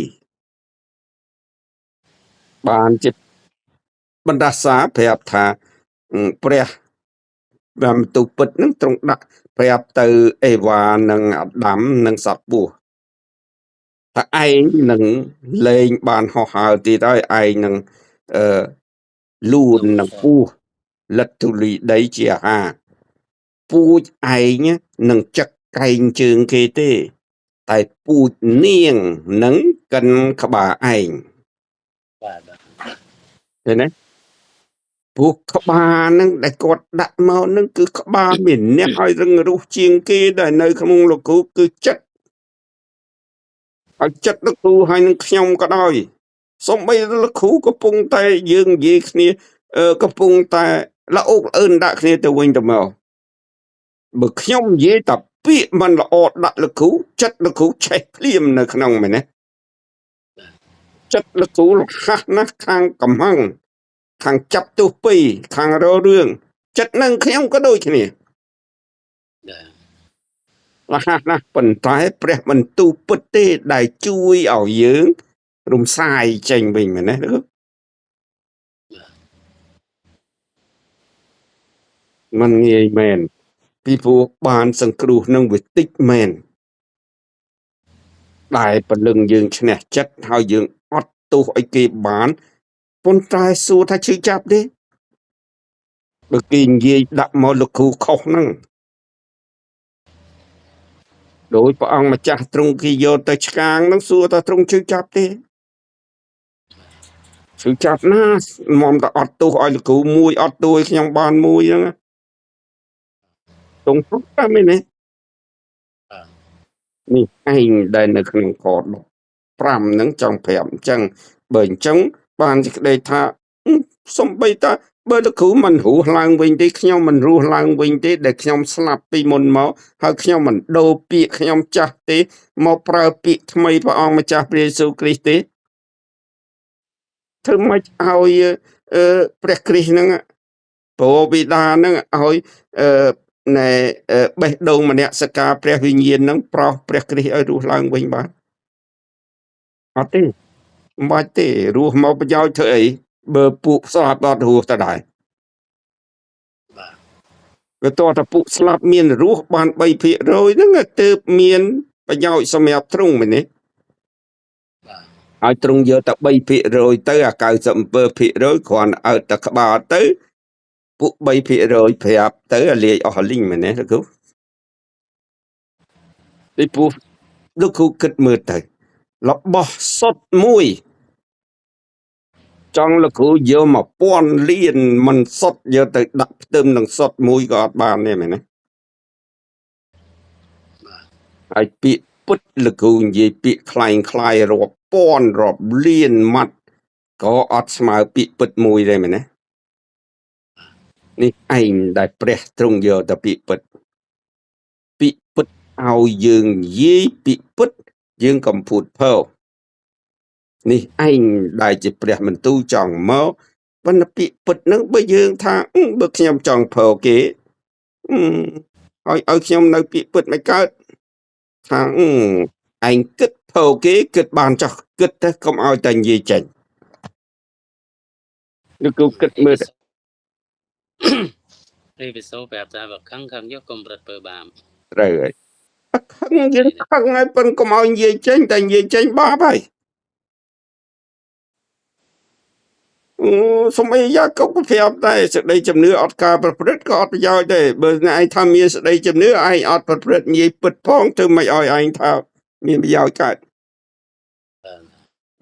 បានជាបណ្ដាសាប្រាប់ថាព្រះបានទូពិតនឹងត្រង់ដាក់ប្រាប់ទៅអេវ៉ានិងអាដាមនិងសត្វពស់ថាឯងនឹងលែងបានហោះហើរទៀតហើយឯងនឹងអឺលួននឹងពស់លិតទូលីដីជាអាហារពូជឯងនឹងចឹកកែងជើងគេទេតែពូជនាងនឹងកិនក្បាលឯង បាទបាទ ឃើញទេព្រោះក្បាលនឹងដែលគាត់ដាក់មកនឹងគឺក្បាលមានអ្នកឲ្យរឹងរូសជាងគេដែលនៅក្នុងលោកគ្រូគឺចិត្តឲ្យចិត្តលោកគ្រូហើយនឹងខ្ញុំក៏ដោយសូម្បីលោកគ្រូកំពុងតែយើងនិយាយគ្នាកំពុងតែល្អអូកល្អឿនដាក់គ្នាទៅវិញទៅមកបើខ្ញុំនិយាយតែពាក្យមិនល្អដាក់លោកគ្រូចិត្តលោកគ្រូឆេះភ្លាមនៅក្នុងមែនទេចិត្តលោកគ្រូលះណាស់ខាងកំហឹងខាងចាប់ទោសពីរខាងរករឿងចិត្តនឹងខ្ញុំក៏ដូចគ្នា បាទ លះណាស់ប៉ុន្តែព្រះបន្ទូលពិតទេដែលជួយឲ្យយើងរំសាយចេញវិញមែនទេលោកมันងាយមែនពីព្រោះបានសង្គ្រោះនឹងវាតិចមែនដែលព្រលឹងយើងឈ្នះចិត្តហើយយើងអត់ទោសឲ្យគេបានប៉ុន្តែសួរថាឈឺចាប់ទេបើគេនិយាយដាក់មកលោកគ្រូខុសហ្នឹងដោយព្រះអង្គម្ចាស់ទ្រង់គេយកទៅឆ្កាងហ្នឹងសួរថាទ្រង់ឈឺចាប់ទេឈឺចាប់ណាមុំតែអត់ទោសឲ្យលោកគ្រូមួយអត់ទោសឲ្យខ្ញុំបានមួយហ្នឹងទ្រង់ពុទ្ធមែនទេ បាទ នេះឯងដែលនៅក្នុងខ15ហ្នឹងចង់ប្រាប់អញ្ចឹងបើអញ្ចឹងបានសេចក្តីថាសំបីតាបើលោកគ្រូមិនរស់ឡើងវិញទេខ្ញុំមិនរស់ឡើងវិញទេដែលខ្ញុំស្លាប់ពីមុនមកហើយខ្ញុំមិនដូរពាក្យខ្ញុំចាស់ទេមកប្រើពាក្យថ្មីព្រះអង្គម្ចាស់ព្រះយេស៊ូវគ្រីស្ទទេធ្វើម៉េចឲ្យព្រះគ្រីស្ទហ្នឹងព្រះបិតាហ្នឹងឲ្យណែបេះដូងមនសិការព្រះវិញ្ញាណហ្នឹងប្រោសព្រះគ្រីស្ទឲ្យរស់ឡើងវិញបានអត់ទេមិនបាច់ទេរស់មកប្រយោជន៍ធ្វើអីបើពួកស្លាប់អត់រស់ទៅដែរ បាទ វាតតែពួកស្លាប់មានរស់បាន3%ហ្នឹងទើបមានប្រយោជន៍សម្រាប់ទ្រង់មែនទេ បាទ ឲ្យទ្រង់យកតែ3%ទៅអា97%គ្រាន់អើតតែក្បាលទៅពួក3%ប្រាប់ទៅឲ្យលាយអស់លីងមែនទេលោកគ្រូពីព្រោះលោកគ្រូគិតមើលទៅរបស់សុទ្ធមួយចង់លោកគ្រូយក1000លានមិនសុទ្ធយកទៅដាក់ផ្ទឹមនឹងសុទ្ធមួយក៏អត់បានទេមែនទេ បាទ ហើយពាក្យពិតលោកគ្រូនិយាយពាក្យខ្លែងខ្លាយរាប់ពាន់រាប់លានម៉ាត់ក៏អត់ស្មើពាក្យពិតមួយដែរមែនទេនេះឯងដែលព្រះទ្រង់យកតែពាក្យពិតពាក្យពិតឲ្យយើងនិយាយពាក្យពិតយើងកំពូតភើ នេះឯងដែលជាព្រះបន្ទូលចង់មកប៉ុន្តែពាក្យពិតហ្នឹងបើយើងថាបើខ្ញុំចង់ប្រើគេឲ្យខ្ញុំនៅពាក្យពិតមិនកើតថាឯងគិតប្រើគេគិតបានចោះគិតទៅកុំឲ្យតែនិយាយចេញឬក៏គិតមើល ព្រះវិសូប្រាប់ថាបើខឹងខឹងយកកុំប្រឹតពើបាប ត្រូវហើយខឹងយើងខឹងហើយប៉ុនកុំឲ្យនិយាយចេញតែនិយាយចេញបាបហើយអូសំអីយ៉ាកុកប្រាប់តែសេចក្តីជំនឿអត់ការប្រព្រឹត្តក៏អត់ប្រយោជន៍ដែរបើឯងថាមានសេចក្តីជំនឿឯងអត់ប្រព្រឹត្តនិយាយពិតផងធ្វើមិនឲ្យឯងថាមានប្រយោជន៍កើត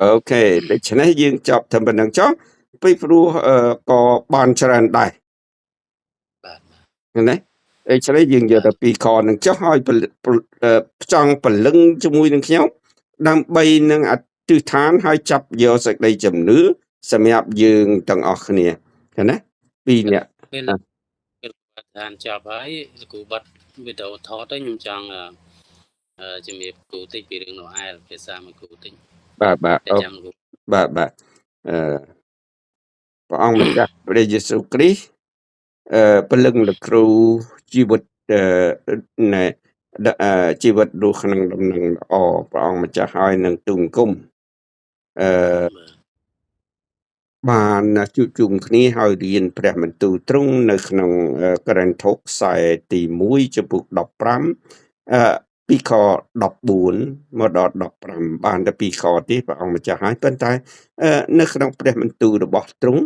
អូខេដូច្នេះយើងចប់តែប៉ុណ្្នឹងចុះពីព្រោះក៏បានច្រើនដែរបាទណាដូច្នេះយើងយកតែពីរខនឹងចុះឲ្យចង់ពលឹងជាមួយនឹងខ្ញុំដើម្បីនឹងអធិដ្ឋានហើយចាប់យកសេចក្តីជំនឿសម្រាប់យើងទាំងអស់គ្នាឃើញណាពីរនាក់ពេលឋានចប់ហើយលោកគ្រូបាត់វីដេអូថតទៅខ្ញុំចង់ជំរាបគ្រូតិចពីរឿងណូអែលភាសាមួយគ្រូតិចបាទបាទបាទបាទព្រះអង្គម្ចាស់ព្រះយេស៊ូវគ្រីស្ទពលឹងលោកគ្រូជីវិតណែជីវិតរស់ក្នុងដំណឹងល្អព្រះអង្គម្ចាស់ហើយនឹងទូង្គមបានជួបជុំគ្នាហើយរៀនព្រះបន្ទូលទ្រង់នៅក្នុងករិនថូសខ្សែទី1ចំពុក15ពីខ14មកដល់15បានតែពីរខទេព្រះអង្គម្ចាស់ហើយប៉ុន្តែនៅក្នុងព្រះបន្ទូលរបស់ទ្រង់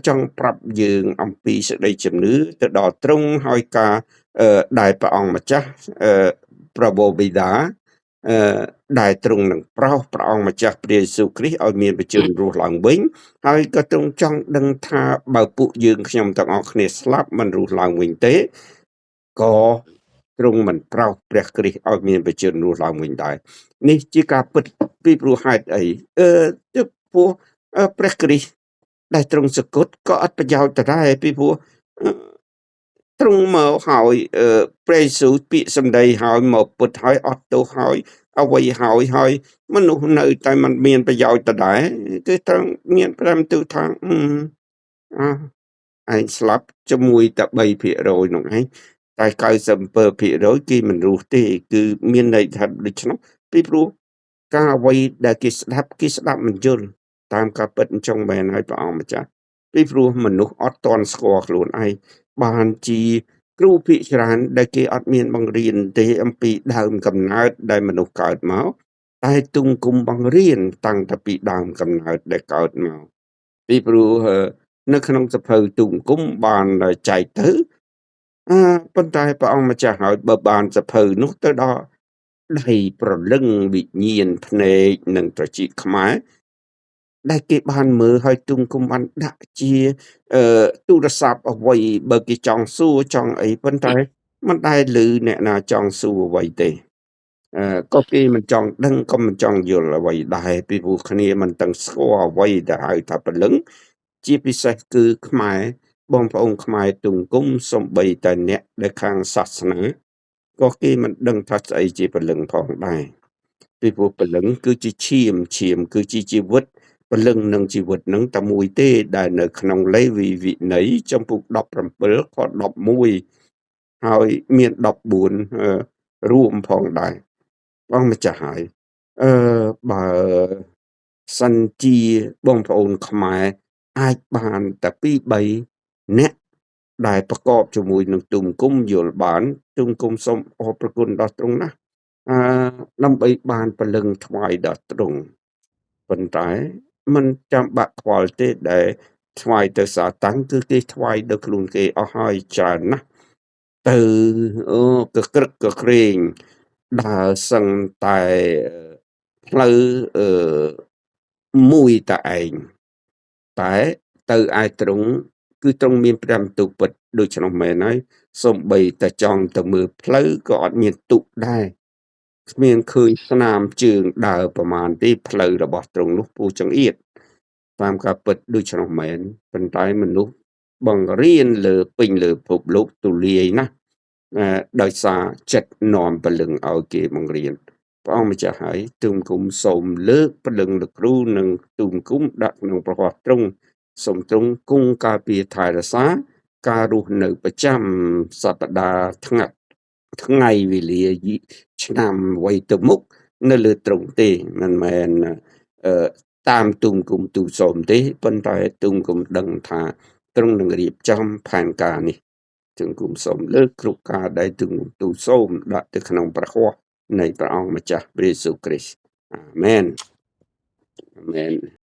ចង់ប្រាប់យើងអំពីសេចក្តីជំនឿទៅដល់ទ្រង់ហើយការដែលព្រះអង្គម្ចាស់ព្រះបិតាដែលទ្រង់នឹងប្រោសព្រះអង្គម្ចាស់ព្រះយេស៊ូវគ្រីស្ទឲ្យមានបជនរស់ឡើងវិញហើយក៏ទ្រង់ចង់ដឹងថាបើពួកយើងខ្ញុំទាំងអស់គ្នាស្លាប់មិនរស់ឡើងវិញទេក៏ទ្រង់មិនប្រោសព្រះគ្រីស្ទឲ្យមានបជនរស់ឡើងវិញដែរនេះជាការពិតពីព្រោះហេតុអីទើបព្រោះព្រះគ្រីស្ទដែលទ្រង់សគត់ក៏អត់ប្រយោជន៍ដែរពីព្រោះទ្រង់មកហើយព្រះយេស៊ូវពាក្យសម្ដីហើយមកពុតហើយអត់ទោសហើយអ្វីហើយហើយមនុស្សនៅតែមិនមានប្រយោជន៍ដដែលគឺត្រូវមានព្រះបន្ទូលថាអឯងស្លាប់ជាមួយតែ3%នោះឯងតែ97%គេមិនរស់ទេគឺមានន័យថាដូច្នោះពីព្រោះការអ្វីដែលគេស្ដាប់គេស្ដាប់មិនយល់តាមការពិតអញ្ចឹងមែនហើយព្រះអង្គម្ចាស់ពីព្រោះមនុស្សអត់ទាន់ស្គាល់ខ្លួនឯងបានជាគ្រូភិក្ខច្រើនដែលគេអត់មានបង្រៀនទេអំពីដើមកំណើតដែលមនុស្សកើតមកតែទុំគុំបង្រៀនតាំងតែពីដើមកំណើតដែលកើតមកពីព្រោះនៅក្នុងសភៅទុំគុំបានចែកទៅប៉ុន្តែព្រះអង្គម្ចាស់ហើយបើបានសភៅនោះទៅដល់ដៃប្រលឹងវិញ្ញាណភ្នែកនិងត្រចៀកខ្មែរដែលគេបានមើលហើយទុំគុំបានដាក់ជាទូរស័ព្ទអ្វីបើគេចង់សួរចង់អីប៉ុន្តែមិនដែលឮអ្នកណាចង់សួរអ្វីទេក៏គេមិនចង់ដឹងក៏មិនចង់យល់អ្វីដែរពីព្រោះគ្នាមិនទាំងស្គាល់អ្វីដែលហៅថាព្រលឹងជាពិសេសគឺខ្មែរបងប្អូនខ្មែរទុំគុំសំបីតែអ្នកដែលខាងសាសនាក៏គេមិនដឹងថាស្អីជាព្រលឹងផងដែរពីព្រោះព្រលឹងគឺជាឈាមឈាមគឺជាជីវិតព្រលឹងនិងជីវិតនឹងតែមួយទេដែលនៅក្នុងលេវីវិន័យចំពុក17ខ11ហើយមាន14រួមផងដែរបងម្ចាស់ហើយបើសិនជាបងប្អូនខ្មែរអាចបានតែ2 3អ្នកដែលប្រកបជាមួយនឹងទុំគុំយល់បានទុំគុំសូមអរព្រគុណដល់ទ្រង់ណាស់ដើម្បីបានព្រលឹងថ្វាយដល់ទ្រង់ប៉ុន្តែមិនចាំបាក់ខ្វល់ទេដែលថ្វាយទៅសាតាំងគឺគេថ្វាយដល់ខ្លួនគេអស់ហើយច្រើនណាស់ទៅកក្រឹកកក្រែងដើរសឹងតែផ្លូវមួយតែឯងតែទៅឯទ្រង់គឺទ្រង់មានព្រះបន្ទូលពិតដូច្នោះមែនហើយសូម្បីតែចង់ទៅមើលផ្លូវក៏អត់មានទុកដែរគ្មានឃើញស្នាមជើងដើរប្រមាណទេផ្លូវរបស់ទ្រង់នោះពូចង្អៀតតាមការពិតដូច្នោះមែនប៉ុន្តែមនុស្សបង្រៀនលើពេញលើពិភពលោកទូលាយណាស់ដោយសារចិត្តនាំព្រលឹងឲ្យគេបង្រៀន ព្រះអង្គម្ចាស់ហើយទូមគុំសូមលើកព្រលឹងលោកគ្រូនិងទូមគុំដាក់ក្នុងប្រហោះទ្រង់សូមទ្រង់គង់ការពារថែរក្សាការរស់នៅប្រចាំសប្តាហ៍ថ្ងៃថ្ងៃវេលាឆ្នាំវ័យទៅមុខនៅលើទ្រង់ទេមិនមែនអឺតាមទូមគុំទូសូមទេប៉ុន្តែទូមគុំដឹងថាទ្រង់នឹងរៀបចំផែនការនេះទូមគុំសូមលើកគ្រប់ការដែលទូមគុំទូសូមដាក់ទៅក្នុងព្រះហស្ថនៃព្រះអង្គម្ចាស់ព្រះយេស៊ូវគ្រីស្ទអាមែនអាមែន។